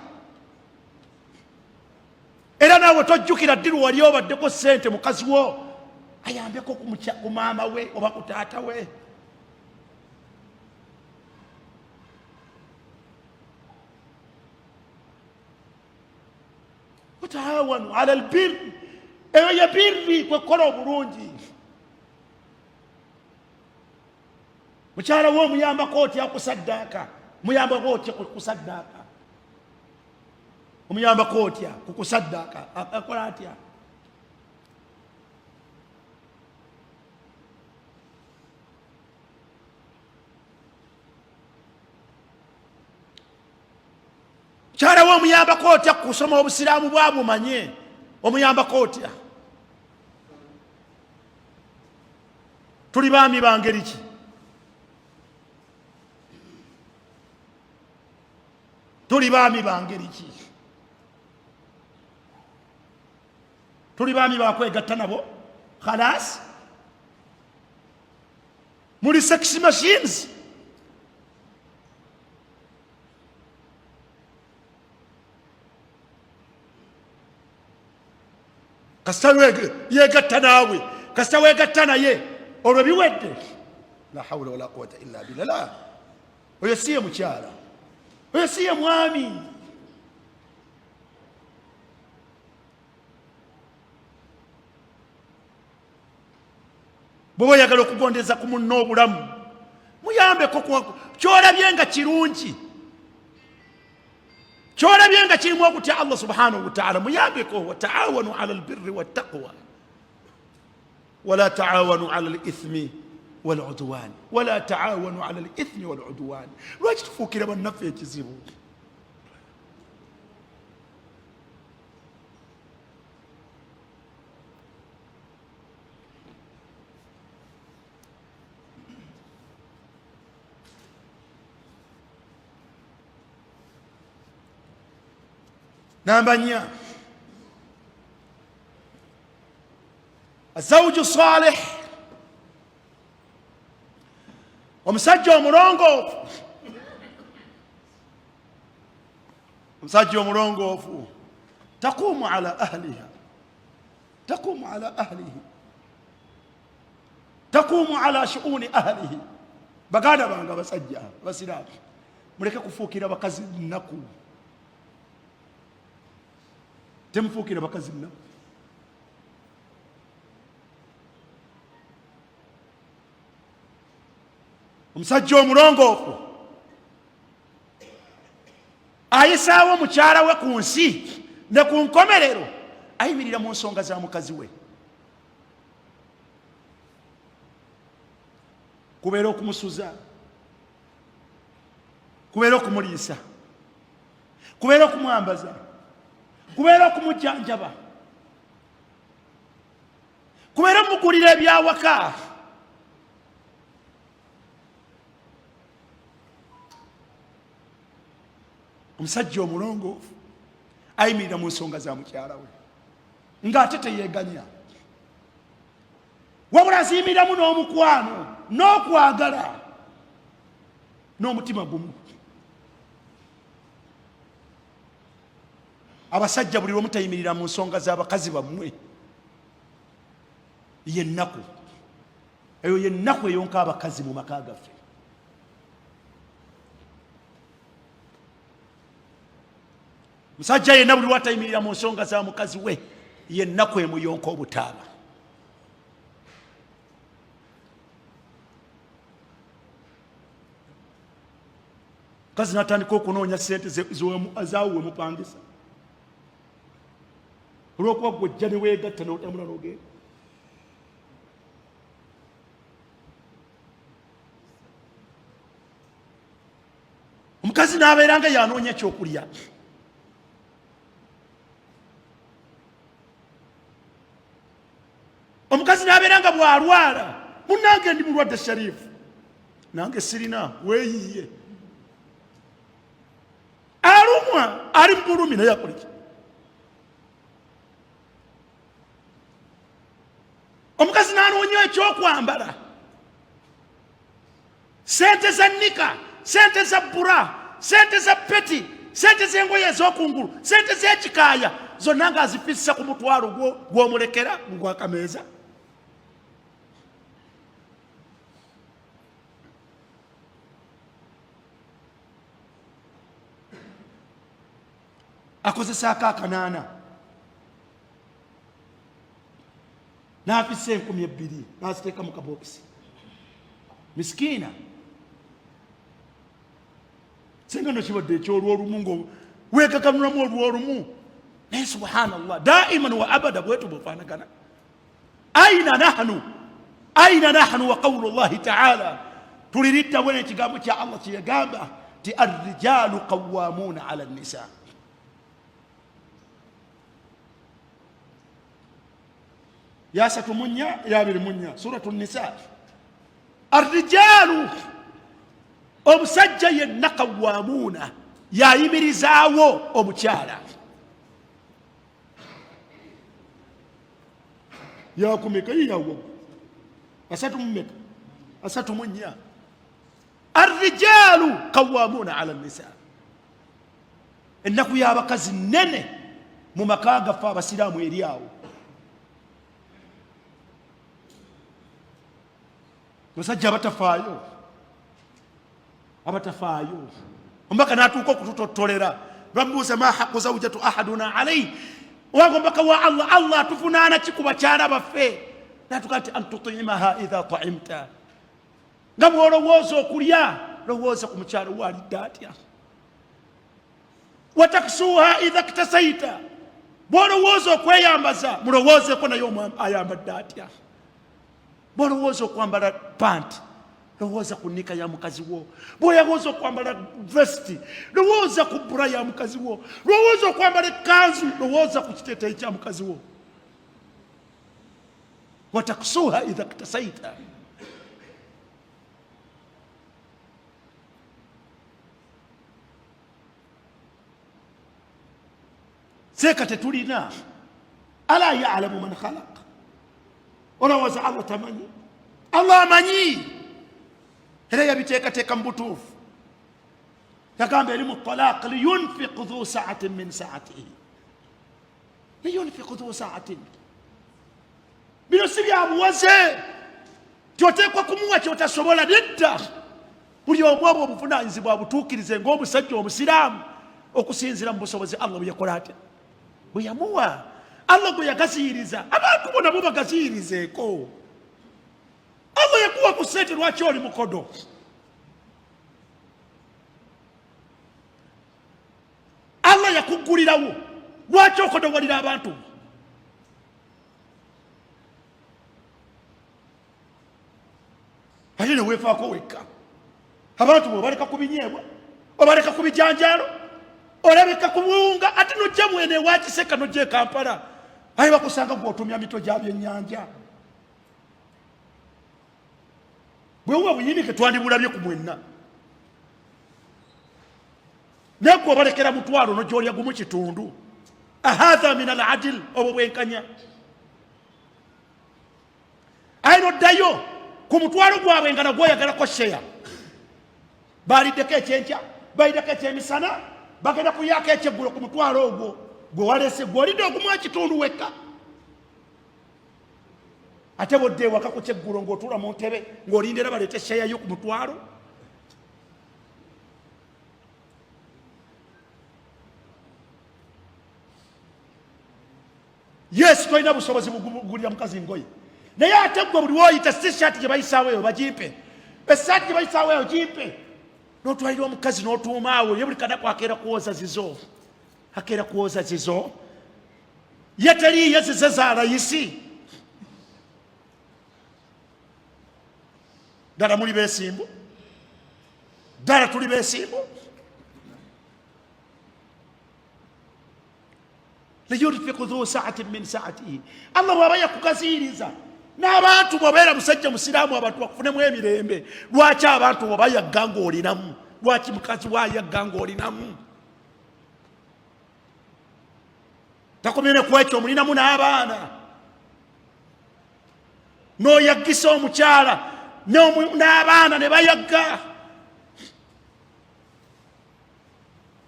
Era naawe tojjukira ddi lwe wali obaddeko ssente mukazi wo ayambeko ku maama we oba ku taata we. Wataawanu ala albirri, eyo ye birri, kwekukola obulungi. Mukyala we omuyambako otya kusaddaaka? Muyambako otya kusaddaaka? Omuyambako otya kukusaddaaka? Akola atya? Mukyala we omuyambako otya kusoma obusiraamu bwabumanye? Omuyambako otya? Tuli baami ba ngeri ki? Tuli baami ba ngeri ki? Tuli baami bakwegatta nabo khalas? Muli sex machines? Kasita yegatta naawe, kasita wegatta naye, olwo biwedde. La haula wala quwata illa billah. La, oyo si ye mukyala, oyo si ye mwami. Bwoba oyagala okugondeza ku munno obulamu, muyambeko kyolabye nga kirungi, kyolabye nga kirimu okutya Allah subhanahu wataala, muyambeko. Wataawanu ala albirri wattaqwa wala taawanu ala lithmi waludwan, wala taawanu ala lithmi waludwan. Lwaki tufuukira bannaffe ekizibu? Namba 4, azawuju salih, omusajja omulongoofu. Omusajja omulongoofu taqumu ala ahliha, taqumu ala ahlihi, taqumu ala shuuni ahlihi. Baganda bange abasajja abasiraamu, muleke kufuukira bakazi nnaku. Temufuukira bakazi nnaku. Omusajja omulongoofu ayisaawo mukyala we ku nsi ne ku nkomerero, ayimirira mu nsonga za mukazi we, kubeera okumusuza, kubeera okumuliisa, kubeera okumwambaza, kubeera okumujjanjaba, kubeera omugulira ebyawaka. Omusajja omulongoofu ayimirira mu nsonga za mukyala we ng'ate teyeganya, wabula aziyimiriramu n'omukwano n'okwagala n'omutima gumu. Abasajja, buli lwemutayimirira mu nsonga z'abakazi bammwe, yennaku eyo, yennaku eyonka abakazi mu maka gaffe. Musajja yenna buli lwatayimirira mu nsonga za mukazi we, yennaku emuyonka obutaaba. Mukazi natandika okunoonya sente zawe wemupangisa, olwokuba gwojja newegatta notambula nogenda. Omukazi n'abeera nga yanoonya ekyokulya. Omukazi n'abeera nga bw'alwala, munange ndi mulwadde Sharifu, nange sirina, weeyiye. Alumwa, ali mu bulumi, naye akoleki? Omukazi n'anoonya ekyokwambala, sente za nika, sente za bura, sente za peti, sente z'engoye ez'okungulu, sente z'ekikaaya zonna ng'azifissa ku mutwalo gw'omulekera gwakameeza. Akozesaako akanaana n'afissa 2000 n'aziteeka mu kabokisi. Misikiina, singa no kibadde ekyolwolumu nga weekakanulamu olwolumu, naye subhanallah, daiman wa abada bwetu bwefaanagana. Aina nahnu, aina nahnu wa qawlu llahi taala? Tuliridda bwene ekigambo kya Allah kyeyagamba ti arrijalu qawamuna ala nisa. Yasatu munya ya 24, suratu Nisa. Arrijalu, omusajja yenna, kawamuuna, yayimirizaawo omukyala. Yakumeka yiyawo asatu mumeka 34. Arrijalu kawamuuna ala nisa. Ennaku y'abakazi nene mu maka gaffe abasiraamu eri awo. Basajja abatafaayo, abatafaayo. Omubaka n'atuuka okututottolera, bamubuuza ma haqu zaujatu ahaduna alaihi, owange omubaka wa Allah, Allah atuvunaana ki ku bakyala baffe? Natuka nti antutiimaha idha taimta, nga bw'olowooza okulya lowooza ku mukyalo waalidde atya. Wataksuuha idha ktasaita, bw'olowooza okweyambaza mulowoozeeko naye ayambadde atya. Bw'olowooza okwambala panti lowooza ku nika ya mukazi wo, bw'olowooza okwambala vesiti lowooza ku bura ya mukazi wo, lowooza okwambala ekkanzu lowooza ku kiteeteeyi kya mukazi wo. Wataksuuha idha ktasaita. Seeka tetulina. Ala yalamu man khalaq, olowooza Allah tamanyi? Allah amanyi, era yabiteekateeka mu butuufu. Yagamba eri mu talaq, liyunfiq dhu saatin min saatihi, liyunfiq dhu saatin. Bino si byabuwaze tyoteekwa kumuwa kyotasobola, nedda. Buli omu obwo obuvunanyizibwa abutuukirize ng'omusajja omusiraamu okusinziira mu busobozi Allah bwe yakola atya, bwe yamuwa. Allah gwe yagaziyiriza abantu bo nabo bagaziyirizeeko. Allah yakuwa ku ssente, lwaki oli mukodo? Allah yakuggulirawo, lwaki okodowalira abantu? Ate neweefaako wekka, abantu bwe obaleka ku binyeebwa, obaleka ku bijanjaalo, olabika ku buwunga, ate nojja mwene ewa Kiseka, nojja e Kampala, aye bakusanga gwe otumya mitwe gya byennyanja. Bwe buba buyinike twandibulabye ku mwenna, naye gwe obalekera mutwalo nojolya gumu kitundu. Ahatha min al adil, obwo bwenkanya? Aye noddayo ku mutwalo gwabwe nga nagwo oyagalako sheya. Baliddeko ekyenkya, baliddeko ekyemisana, bagenda kulyako ekyeggulo ku mutwalo ogwo gwe walese, gwe olidde ogumu ekitundu wekka. Ate bodde ewaka ku kyeggulo ng'otuula mu ntebe ng'olinda era baleete sheya yo ku mutwalo. Yes, tolina busobozi bugulira mukazi ngoye, naye ate gwe buli woyita si shaati gye bayisaawo eyo bagimpe, esaati gye bayisaawo eyo gimpe, n'otwalira omukazi n'otuuma awo, ye buli kanaku akeera kuwoza zizo, akeera kuwoza zizo, ye teriiyo zize za layisi. Ddala muli beesimbu? Ddala tuli beesimbu? Liyunfiku dhu saatin min saatihi. Allah bwaba yakugaziyiriza n'abantu, bwobeera musajja musiraamu, abantu bakufunemu emirembe. Lwaki abantu bwe bayagga ng'olinamu? Lwaki mukazi wayagga ng'olinamu? Takomye ne kwekyo, omulinamu n'abaana, n'oyaggisa omukyala n'abaana ne bayagga.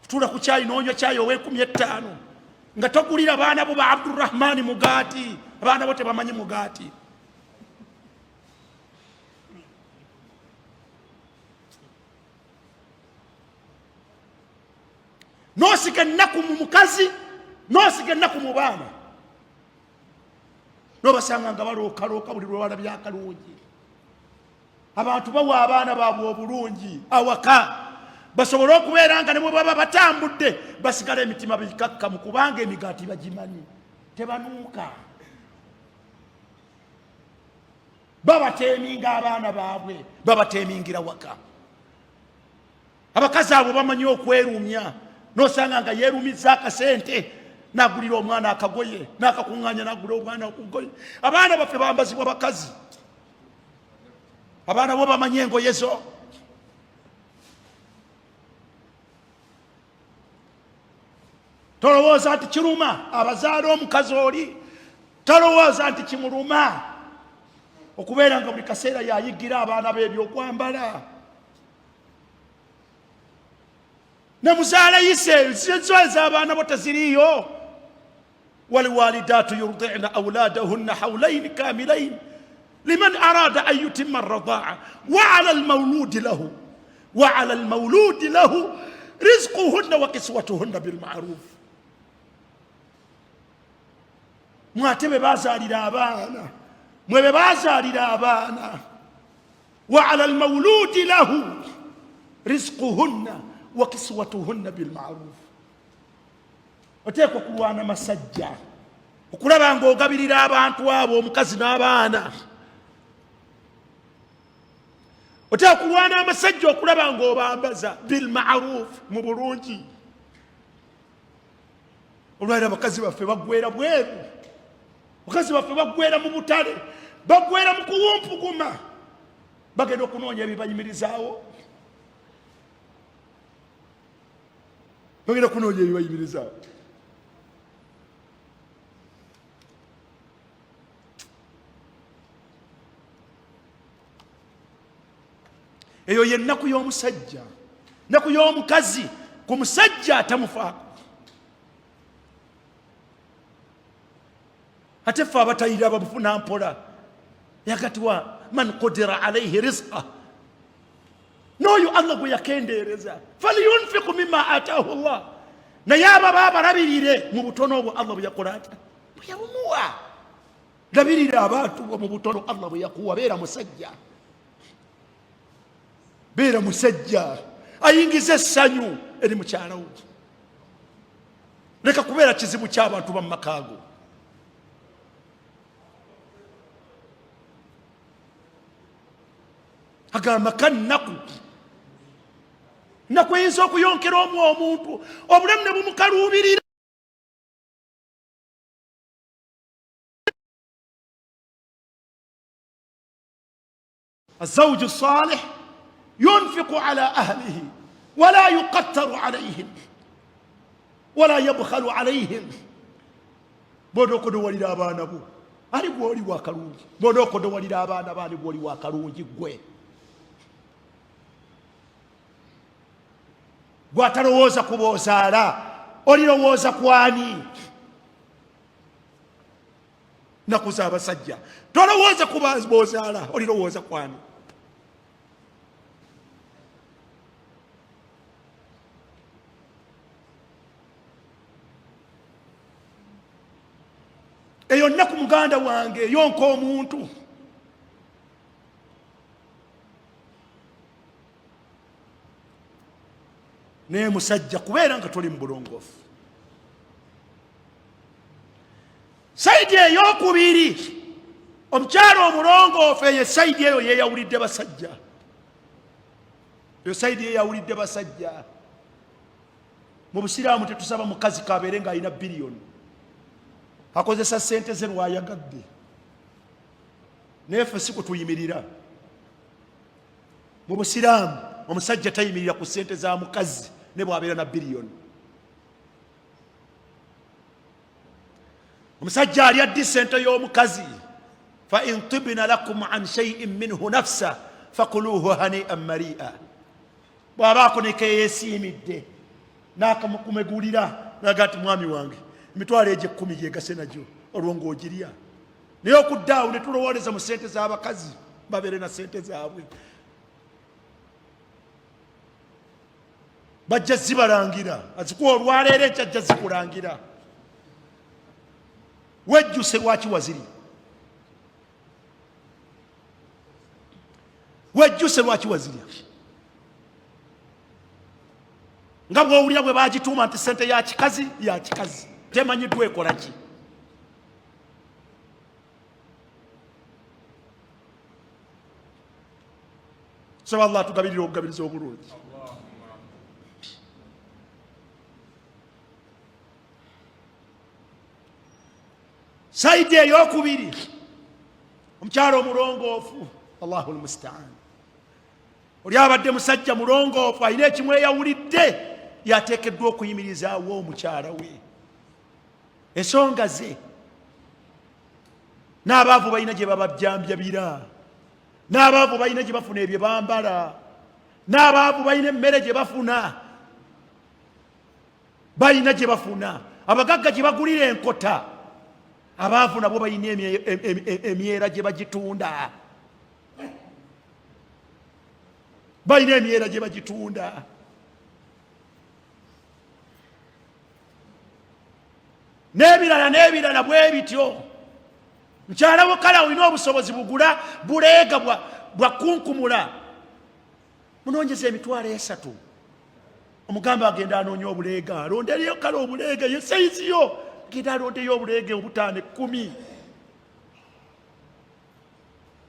Tuula ku kyayi n'onywa kyayi ow'enkumi etaano nga togulira baana bo ba Abdurrahmani mugaati. Abaana bo tebamanyi mugaati. N'osiga ennaku mu mukazi, n'osiga ennaku mu baana, n'obasanga nga balookalooka buli lwe walabye akalungi. Abantu bawa abaana baabwe obulungi awaka basobole okubeera nga ne bwe baba batambudde basigala emitima bikakkamu, kubanga emigaati bagimanyi, tebanuuka. Babateeminga abaana baabwe, babateemingira waka. Abakazi abo bamanyi okwerumya, nosanga nga yeerumizza akasente nagulira omwana akagoye, nakakuŋŋaanya nagula omwana okugoye. Abaana baffe bambazibwa bakazi. Abaana bo bamanyi engoye zo. Tolowooza nti kiruma abazaala omukazi oli, tolowooza nti kimuluma okubeera nga buli kaseera yayigira abaana be ebyokwambala. Ne muzaala yise zo ez'abaana bo teziriiyo. Waliwalidaatu yurdina auladahunna haulaini kamilaini. Liman arada an yutimma arradaa wa ala almauludi lahu wa ala almauludi lahu rizquhunna wa kiswatuhunna bilmaruf. Mwate be bazaalira abaana, mwe be bazaalira abaana, wa ala almauludi lahu rizquhunna wa kiswatuhunna bilmaruf. Oteekwa kulwana masajja okulaba ng'ogabirira abantu abo, omukazi n'abaana. Oteekwa kulwana amasajja okulaba ng'obambaza bilmaruf, mu bulungi. Olwaliro abakazi baffe baggwera bweru, abakazi baffe baggwera mu butale, baggwera mu kuwumpuguma, bagenda okunoonya ebibayimirizaawo, bagenda kunoonya ebibayimirizaawo. Eyo yennaku y'omusajja, nnaku y'omukazi ku musajja atamufaako. Ate ffe abatayira babufuna mpola, yakatiwa man qudira alaihi rizqa, n'oyo Allah gwe yakendeereza, falyunfiku mima ataahu llah, naye ababa abalabirire mu butono obwo Allah bwe yakola atya, bwe yabumuwa. Labirira abantu bo mu butono Allah bwe yakuwa. Beera musajja, beera musajja ayingiza essanyu eri mukyala wo. Leka kubeera kizibu ky'abantu bamumakaago. Agamba ka nnaku, nnaku eyinza okuyonkera omu omuntu obulamu ne bumukaluubirira. الزوج الصالح ينفق على أهله ولا يقتر عليهم ولا يبخل عليهم. Bw'onookodowalira abaana bo, ali gw'oli wakalungi. Bw'onookodowalira abaana bo, ali gw'oli wakalungi. Gwe gwatalowooza ku b'ozaala, olirowooza kwani? Naku z'abasajja, tolowooza ku b'ozaala, olirowooza kwani? Eyo nnaku muganda wange eyonka omuntu. Naye musajja kubeera nga toli mu bulongoofu. Sayidi eyokubiri, omukyalo omulongoofu, eyo esayidi eyo yeyawulidde basajja, eyo sayidi yeyawulidde basajja. Mu busiraamu tetusaba mukazi kabeere ng'alina biliyoni, akozesa sente ze lwayagadde, naye ffe si kutuyimirira. Mu busiraamu omusajja tayimirira ku sente za mukazi ne bw'abeera na biliyoni. Omusajja alya ddi sente y'omukazi? Fa in tibna lakum an shaiin minhu nafsa fakuluhu hanian maria. Bw'abaako nekeyesiimidde n'akamukumegulira naga nti mwami wange emitwalo egyo 10 gyegase nagyo, olwo ng'ogirya. Naye okudda awo ne tulowooleza mu sente z'abakazi, babeere na sente zaabwe, bajja zibalangira, azikuwa olwaleero, enkya ajja zikulangira, wejjuse lwaki waziri, wejjuse lwaki wazirya. Nga bwowulira bwe bagituuma nti sente ya kikazi, ya kikazi temanyiddwa ekola ki. Saba Allah atugabirire obugabirizi obulungi. Saidi eyokubiri, omukyalo omulongoofu, Allahu lmustaan, oli abadde musajja mulongoofu alina ekimweyawulidde, yateekeddwa okuyimirizaawo omukyala we ensonga ze. N'abaavu balina gye babajjambjabira, n'abaavu balina gye bafuna ebyo bambala, n'abaavu balina emmere gye bafuna, balina gye bafuna, abagagga gye bagulira enkota. Abaavu nabo balina emyera gye bagitunda, balina emyera gye bagitunda. N'ebirala n'ebirala bwe bityo. Mukyala wo kale olina obusobozi bugula buleega bwa kunkumula, munonyeza 30,000, omugamba agenda anoonya obuleega, alondeyo kale obuleega, ye sayizi yo, genda alondeyo obuleega obutaano 10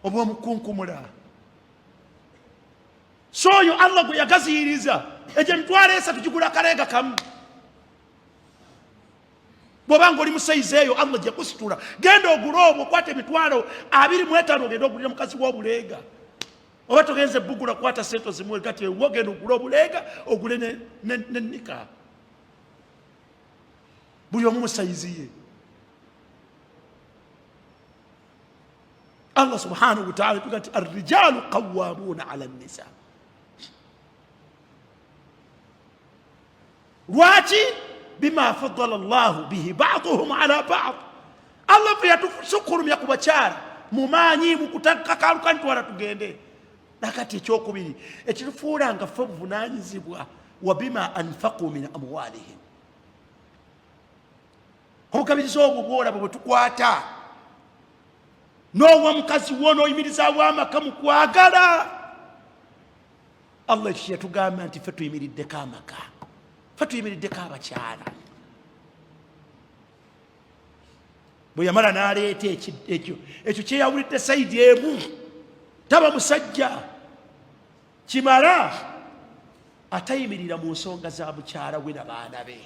obwomukunkumula. So oyo Allah gwe yagaziyiriza egyo 30,000 gigula kaleega kamu. Bw'oba nga oli mu sayizi eyo Allah gye kusitula, genda ogule obwo, kwata 25,000 ogende ogulire mukazi w'obuleega. Oba togenze bugula, kwata sente ozimuwe kati ewo, genda ogule obuleega, ogule ne nika. Buli omu mu sayizi ye. Allah subhanahu wa ta'ala tuga nti arrijalu qawwamuna ala nisa. Lwaki? Bima faddala llahu bihi baduhum ala bad. Allah fe yatusukkulumya ku bakyala mu maanyi, mu kutakakaluka ntwala tugende nakati. Ekyokubiri ekitufuula nga ffe buvunanyizibwa, wa bima anfaqu min amwalihim. Obugabirizi obwo bwolaba bwe tukwata n'owa mukazi wo n'oyimirizaawo amaka mu kwagala Allah. Ekyo kyeyatugamba nti ffe tuyimiriddeko amaka, ffe tuyimiriddeko abakyala. Bwe yamala n'aleeta ekyo, ekyo kyeyawulidde side emu, taba musajja kimala atayimirira mu nsonga za mukyala we na baana be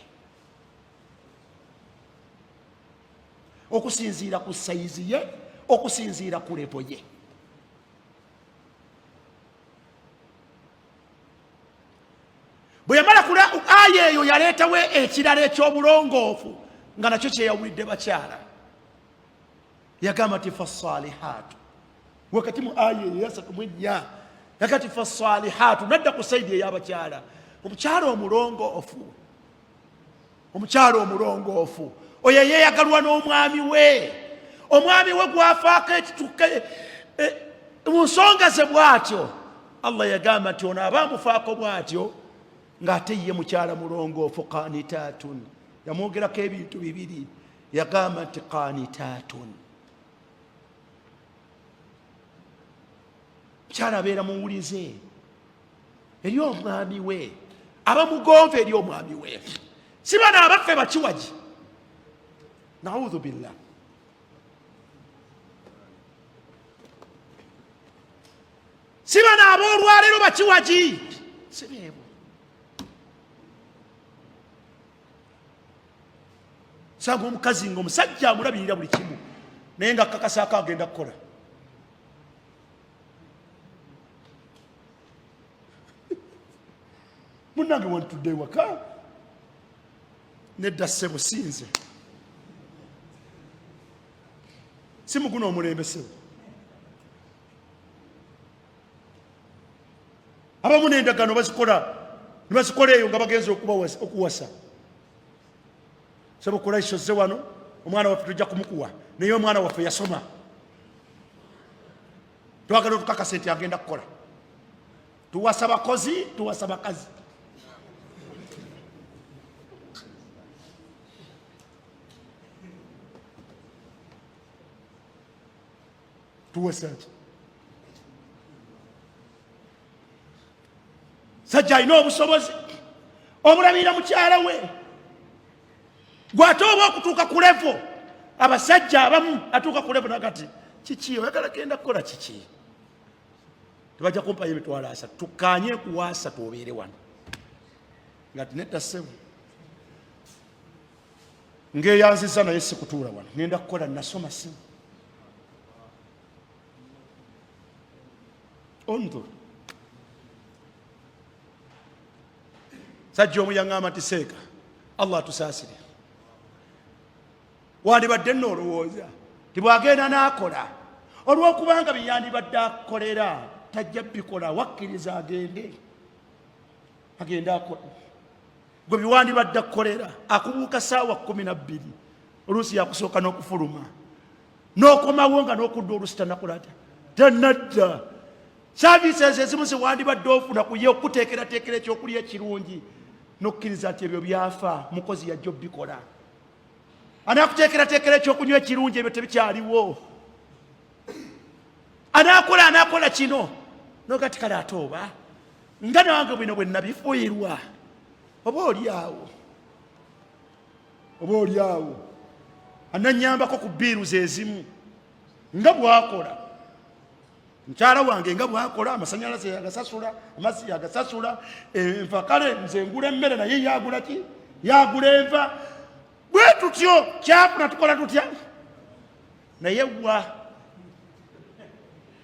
okusinziira ku sayizi ye, okusinziira ku level ye. Bwe yamala kula aya eyo, yaleetawo ekirala eky'obulongoofu nga nakyo kyeyawulidde bakyala. Yagamba nti fasalihaatu, wakati mu aya eyo 34 yakati fasalihaatu, nadda ku side ey'abakyala. Omukyala omulongoofu, omukyala omulongoofu oyo eyeyagalwa n'omwami we, omwami we gwafaako ekituka mu nsonga ze bw'atyo. Allah yagamba nti ono aba amufaako bw'atyo ng'ate ye mukyala mulongoofu, qanitatun. Yamwogerako ebintu bibiri, yagamba nti qanitatun, mukyala abeera muwulize eri omwami we, aba mugonvu eri omwami we. Si bano abaffe bakiwagi, naudhu billah. Si bano aboolwaleero bakiwagi, si beebo. Sanga omukazi nga omusajja amulabirira buli kimu, naye nga akakasaako agenda kukola. Munange wantudde ewaka, nedda ssebo, sinze, si muguno omulembe ssebo. Abamu n'endagaano bazikola nebazikola eyo nga bagenza okuwasa. Sebo Kuraishi, ozze wano, omwana waffe tujja kumukuwa, naye omwana waffe yasoma, twagala otukakase nti agenda kukola. Tuwasa bakozi, tuwasa bakazi. Tuwasa ki? Sajja alina obusobozi obulabirira mukyala we, gwate oba okutuuka ku level. Abasajja abamu atuuka ku level nakati, kiki oyagala genda kukola kiki? Tebajja kumpayo 30,000, tukanye kuwa 30 obeere wano. Nga ti nedda ssebo, ngeyanziza, naye sikutuula wano, ngenda kukola, nasoma ssebo. Undur, sajja omu yaŋŋamba nti seeka, Allah atusaasire, wandibadde nno olowooza tibwagenda n'akola, olw'okubanga byeyandibadde akolera tajja bikola, wakkiriza agende, agende akola. Gwe biwandibadde akolera, akubuuka saawa 12. Oluusi yakusooka n'okufuluma n'okomawo nga n'okudda oluusi tanakola atya, tanadda. Services ezimu zewandibadde ofuna ku ye okuteekerateekera ekyokulya ekirungi n'okukkiriza nti ebyo byafa, mukozi yajja obikola. Anaakuteekerateekera ekyokunywa ekirungi, ebyo tebikyaliwo. Anaakola anaakola kino nogati kale ate oba nga nange bwino bwe nabifuirwa, oba oli awo, oba oli awo ananyambako ku biiruzi ezimu nga bwakola mukyala wange, nga bwakola amasanyalaze yagasasula, amazzi yagasasula, enva. Kale nze ngula emmere naye yagula ki, yagula enva. Bwe tutyo kyafuna tukola tutya? Naye wa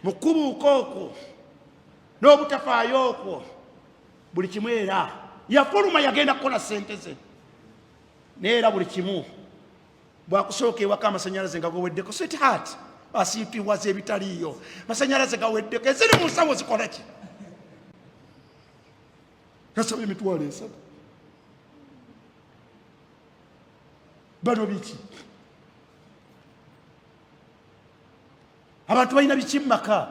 mukubuuka okwo n'obutafaayo okwo buli kimu, era yafuluma yagenda kukola sente ze, naye era buli kimu bwakusooka ewaka amasanyalaze nga gaweddeko, sweetheart, asiipiwaza ebitaliiyo, masanyalaze gaweddeko, eziri mu nsawo zikola ki? Nasaba 300,000, bano biki? Abantu balina biki mu maka?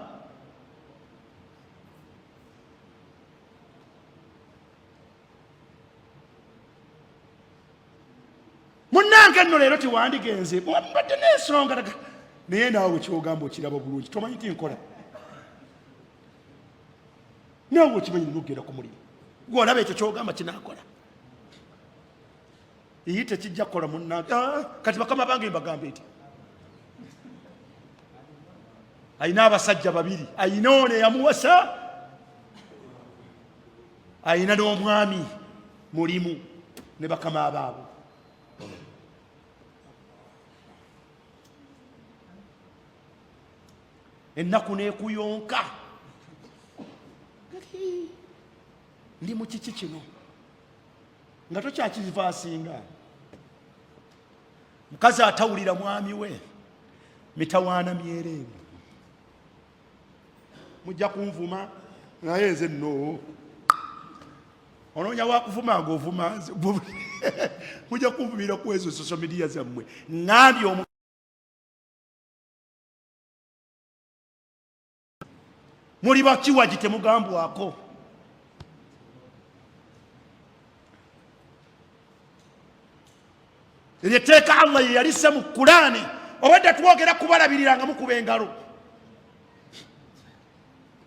Munnange nno leero tewandigenze, mbadde n'ensonga, naye naawe kyogamba okiraba bulungi, tomanyi ti nkola, naawe okimanyi nogenda ku mulimu gwolaba ekyo kyogamba kinakola iyi tekijja kukola munnange. Ah, kati bakama bange mbagambe nti alina abasajja babiri, alina ono eyamuwasa, alina n'omwami mulimu ne bakama baabwe. Ennaku nekuyonka, ndi mu kiki kino nga tokyakivaasinga. Mukazi atawulira mwami we mitawaana myereere. Mujja kunvuma, naye nze nno onoonya wakuvuma nga ovuma nze, mujja kunvumira ku ezo social media zammwe. Ŋŋambye muli bakiwagi temugambwako. Eryo etteeka Allah ye yalisse mu Kulaani. Obadde twogera kubalabirira nga mukuba engalo,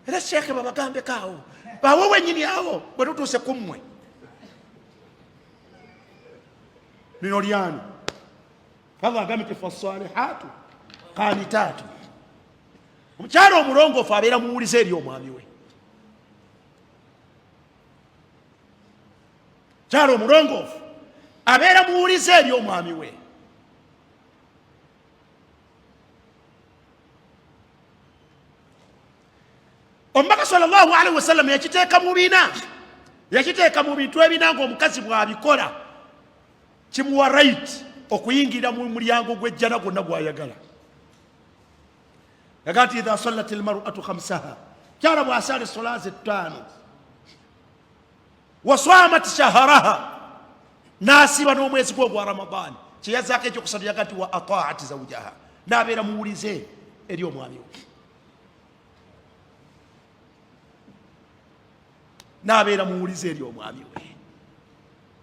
era sheekhe babagambeko awo bawe wenyini awo bwe tutuuse ku mmwe. Lino lyani? Allah agambye nti fasalihatu qanitaatu, omukyala omulongoofu abeera muwulize eri omwami we. Mukyala omulongoofu abeera muwulize eri omwami we. Omubaka sallallahu alaihi wasallam yakiteeka mu bina, yakiteeka mu bintu ebina ng'omukazi bw'abikola kimuwa right okuyingira mu mulyango gw'ejjana gwonna gw'ayagala. Yaga nti idha sallat lmaratu khamsaha, kyala bw'asaala essola ze ttaano, waswamat shaharaha, n'asiiba n'omwezi gwe ogwa Ramadaani, kyeyazaako ekyokusatu yaga nti wa ataat zaujaha, n'abeera muwulize eri omwami we, n'abeera muwulize eri omwami we.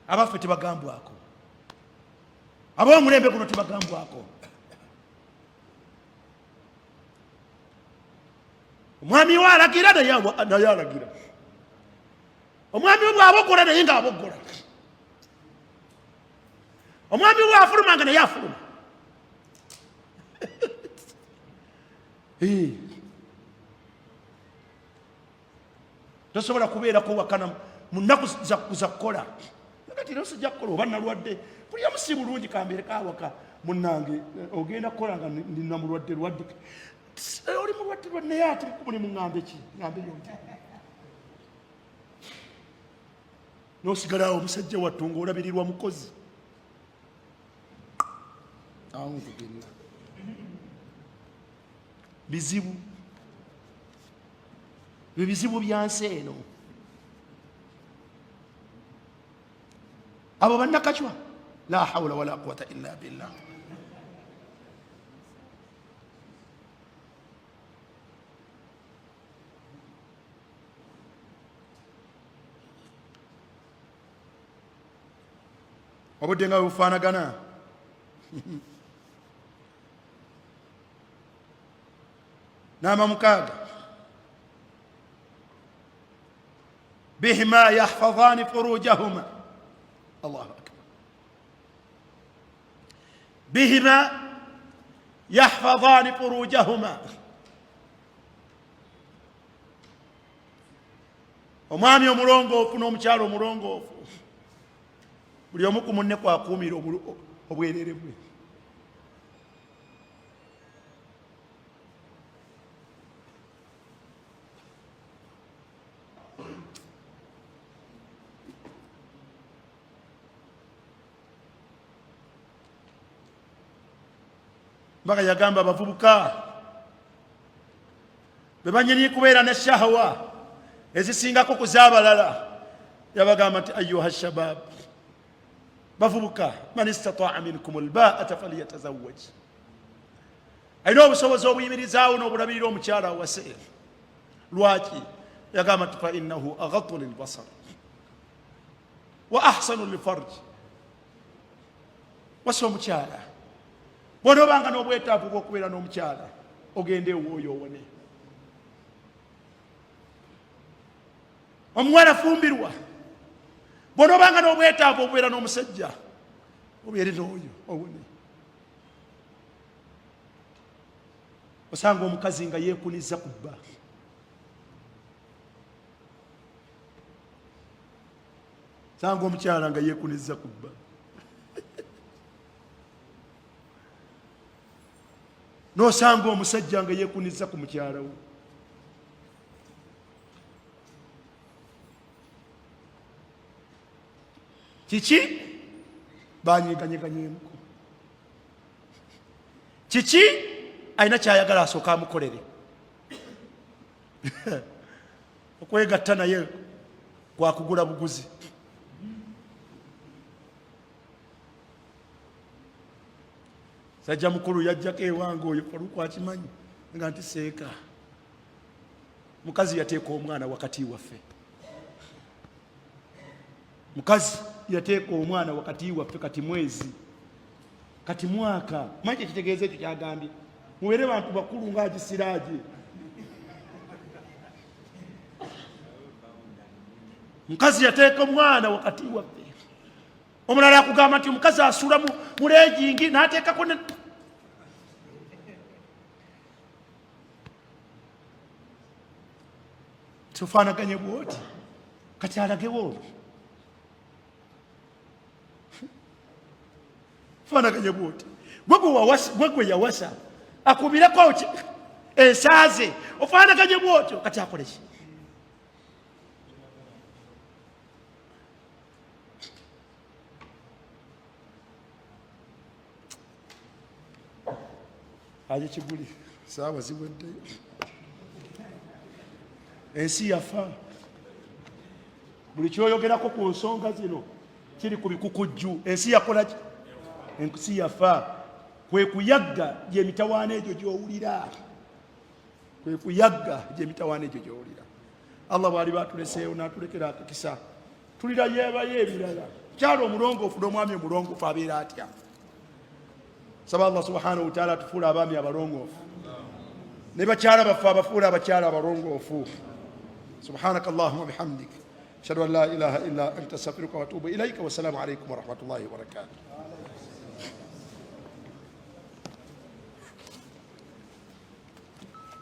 Abaffe tebagambwako, ab'omulembe guno tebagambwako. Omwami we alagira naye alagira, omwami we bw'aboggola naye ng'aboggola, omwami we afuluma nga naye afuluma. Tosobola kubeerako wakana mu nnaku za kukola kati era sijja kukola oba nalwadde bulyamu si bulungi, kambeereko awaka. Munnange ogenda kukola nga nina mulwadde lwadde, oli mulwadde lwa, naye ate muli muŋŋambe ki? Ŋŋambe yo nti n'osigala awo omusajja wattu ng'olabirirwa mukozi. A'udhu billah. Bizibu bye bizibu bya nsi eno. Abo bannakacwa, la hawula wala quwata illa billah. Obudde nga bwebufaanagana. Namba 6, bihima yahfadhani furujahuma. Allahu akbar. Bihima yahfadhani furujahuma. Omwami omulongoofu n'omukyala omulongoofu, buli omu ku munne kwakuumira obwerere bwe. Mbaka yagamba abavubuka be banyini kubeera ne shahawa ezisingako ku z'abalala, yabagamba nti ayuha shabab, bavubuka, man istataa minkum albaata falyatazawaj, alina obusobozi obuyimirizaawo n'obulabirira omukyala awase. Lwaki? Yagamba nti fa innahu aghaddu lilbasar wa ahsanu lilfarj. Wasa omukyala, bw'onoobanga n'obwetaavu bw'okubeera n'omukyala, ogende ewooyo owone. Omuwala fumbirwa, bw'onoobanga n'obwetaavu obubeera n'omusajja, obeere n'oyo owone. Osanga omukazi nga yeekuniza ku bba, osanga omukyala nga yeekuniza ku bba, n'osanga omusajja nga yeekuniza ku mukyala we. Kiki banyeganyeganyemu? Kiki alina kyayagala asooka amukolere? Okwegatta naye kwakugula buguzi. Sajja mukulu yajjako ewange oyo Faluku akimanyi nga nti seeka mukazi yateeka omwana wakati waffe, mukazi yateeka omwana wakati waffe, kati mwezi, kati mwaka. Manyi kyekitegeeza ekyo kyagambye, mubeere bantu bakulu nga agisiraaje. Mukazi yateeka omwana wakati waffe. Omulala akugamba nti omukazi asula mu legingi n'ateekako ne tufaanaganye bwoti, kati alagewo faanaganye bwoti, gwe gwe yawasa akubireko ensaaze, ofaanaganye bwotyo, kati akoleki? Aje kiguli, saawa ziweddeyo, ensi yafa. Buli kyoyogerako ku nsonga zino kiri ku bikukujju. Ensi yakola ki? Ensi yafa. Kwe kuyagga gyemitawaana egyo gyowulira, kwe kuyagga gyemitawaana egyo gyowulira. Allah bwali batuleseewo n'atulekera akakisa, tulira yebayo ebirala. Kyalo omulongoofu n'omwami omulongoofu abeera atya? Saba Allah subhanahu wataala atufuula abaami abalongoofu ne bakyala baffe abafuula abakyala abalongoofu. Subhanaka allahuma bihamdik, ashhadu an la ilaha illa anta, astaghfiruka wa atubu ilaika. Wassalamu alaikum warahmatullahi wabarakatuh.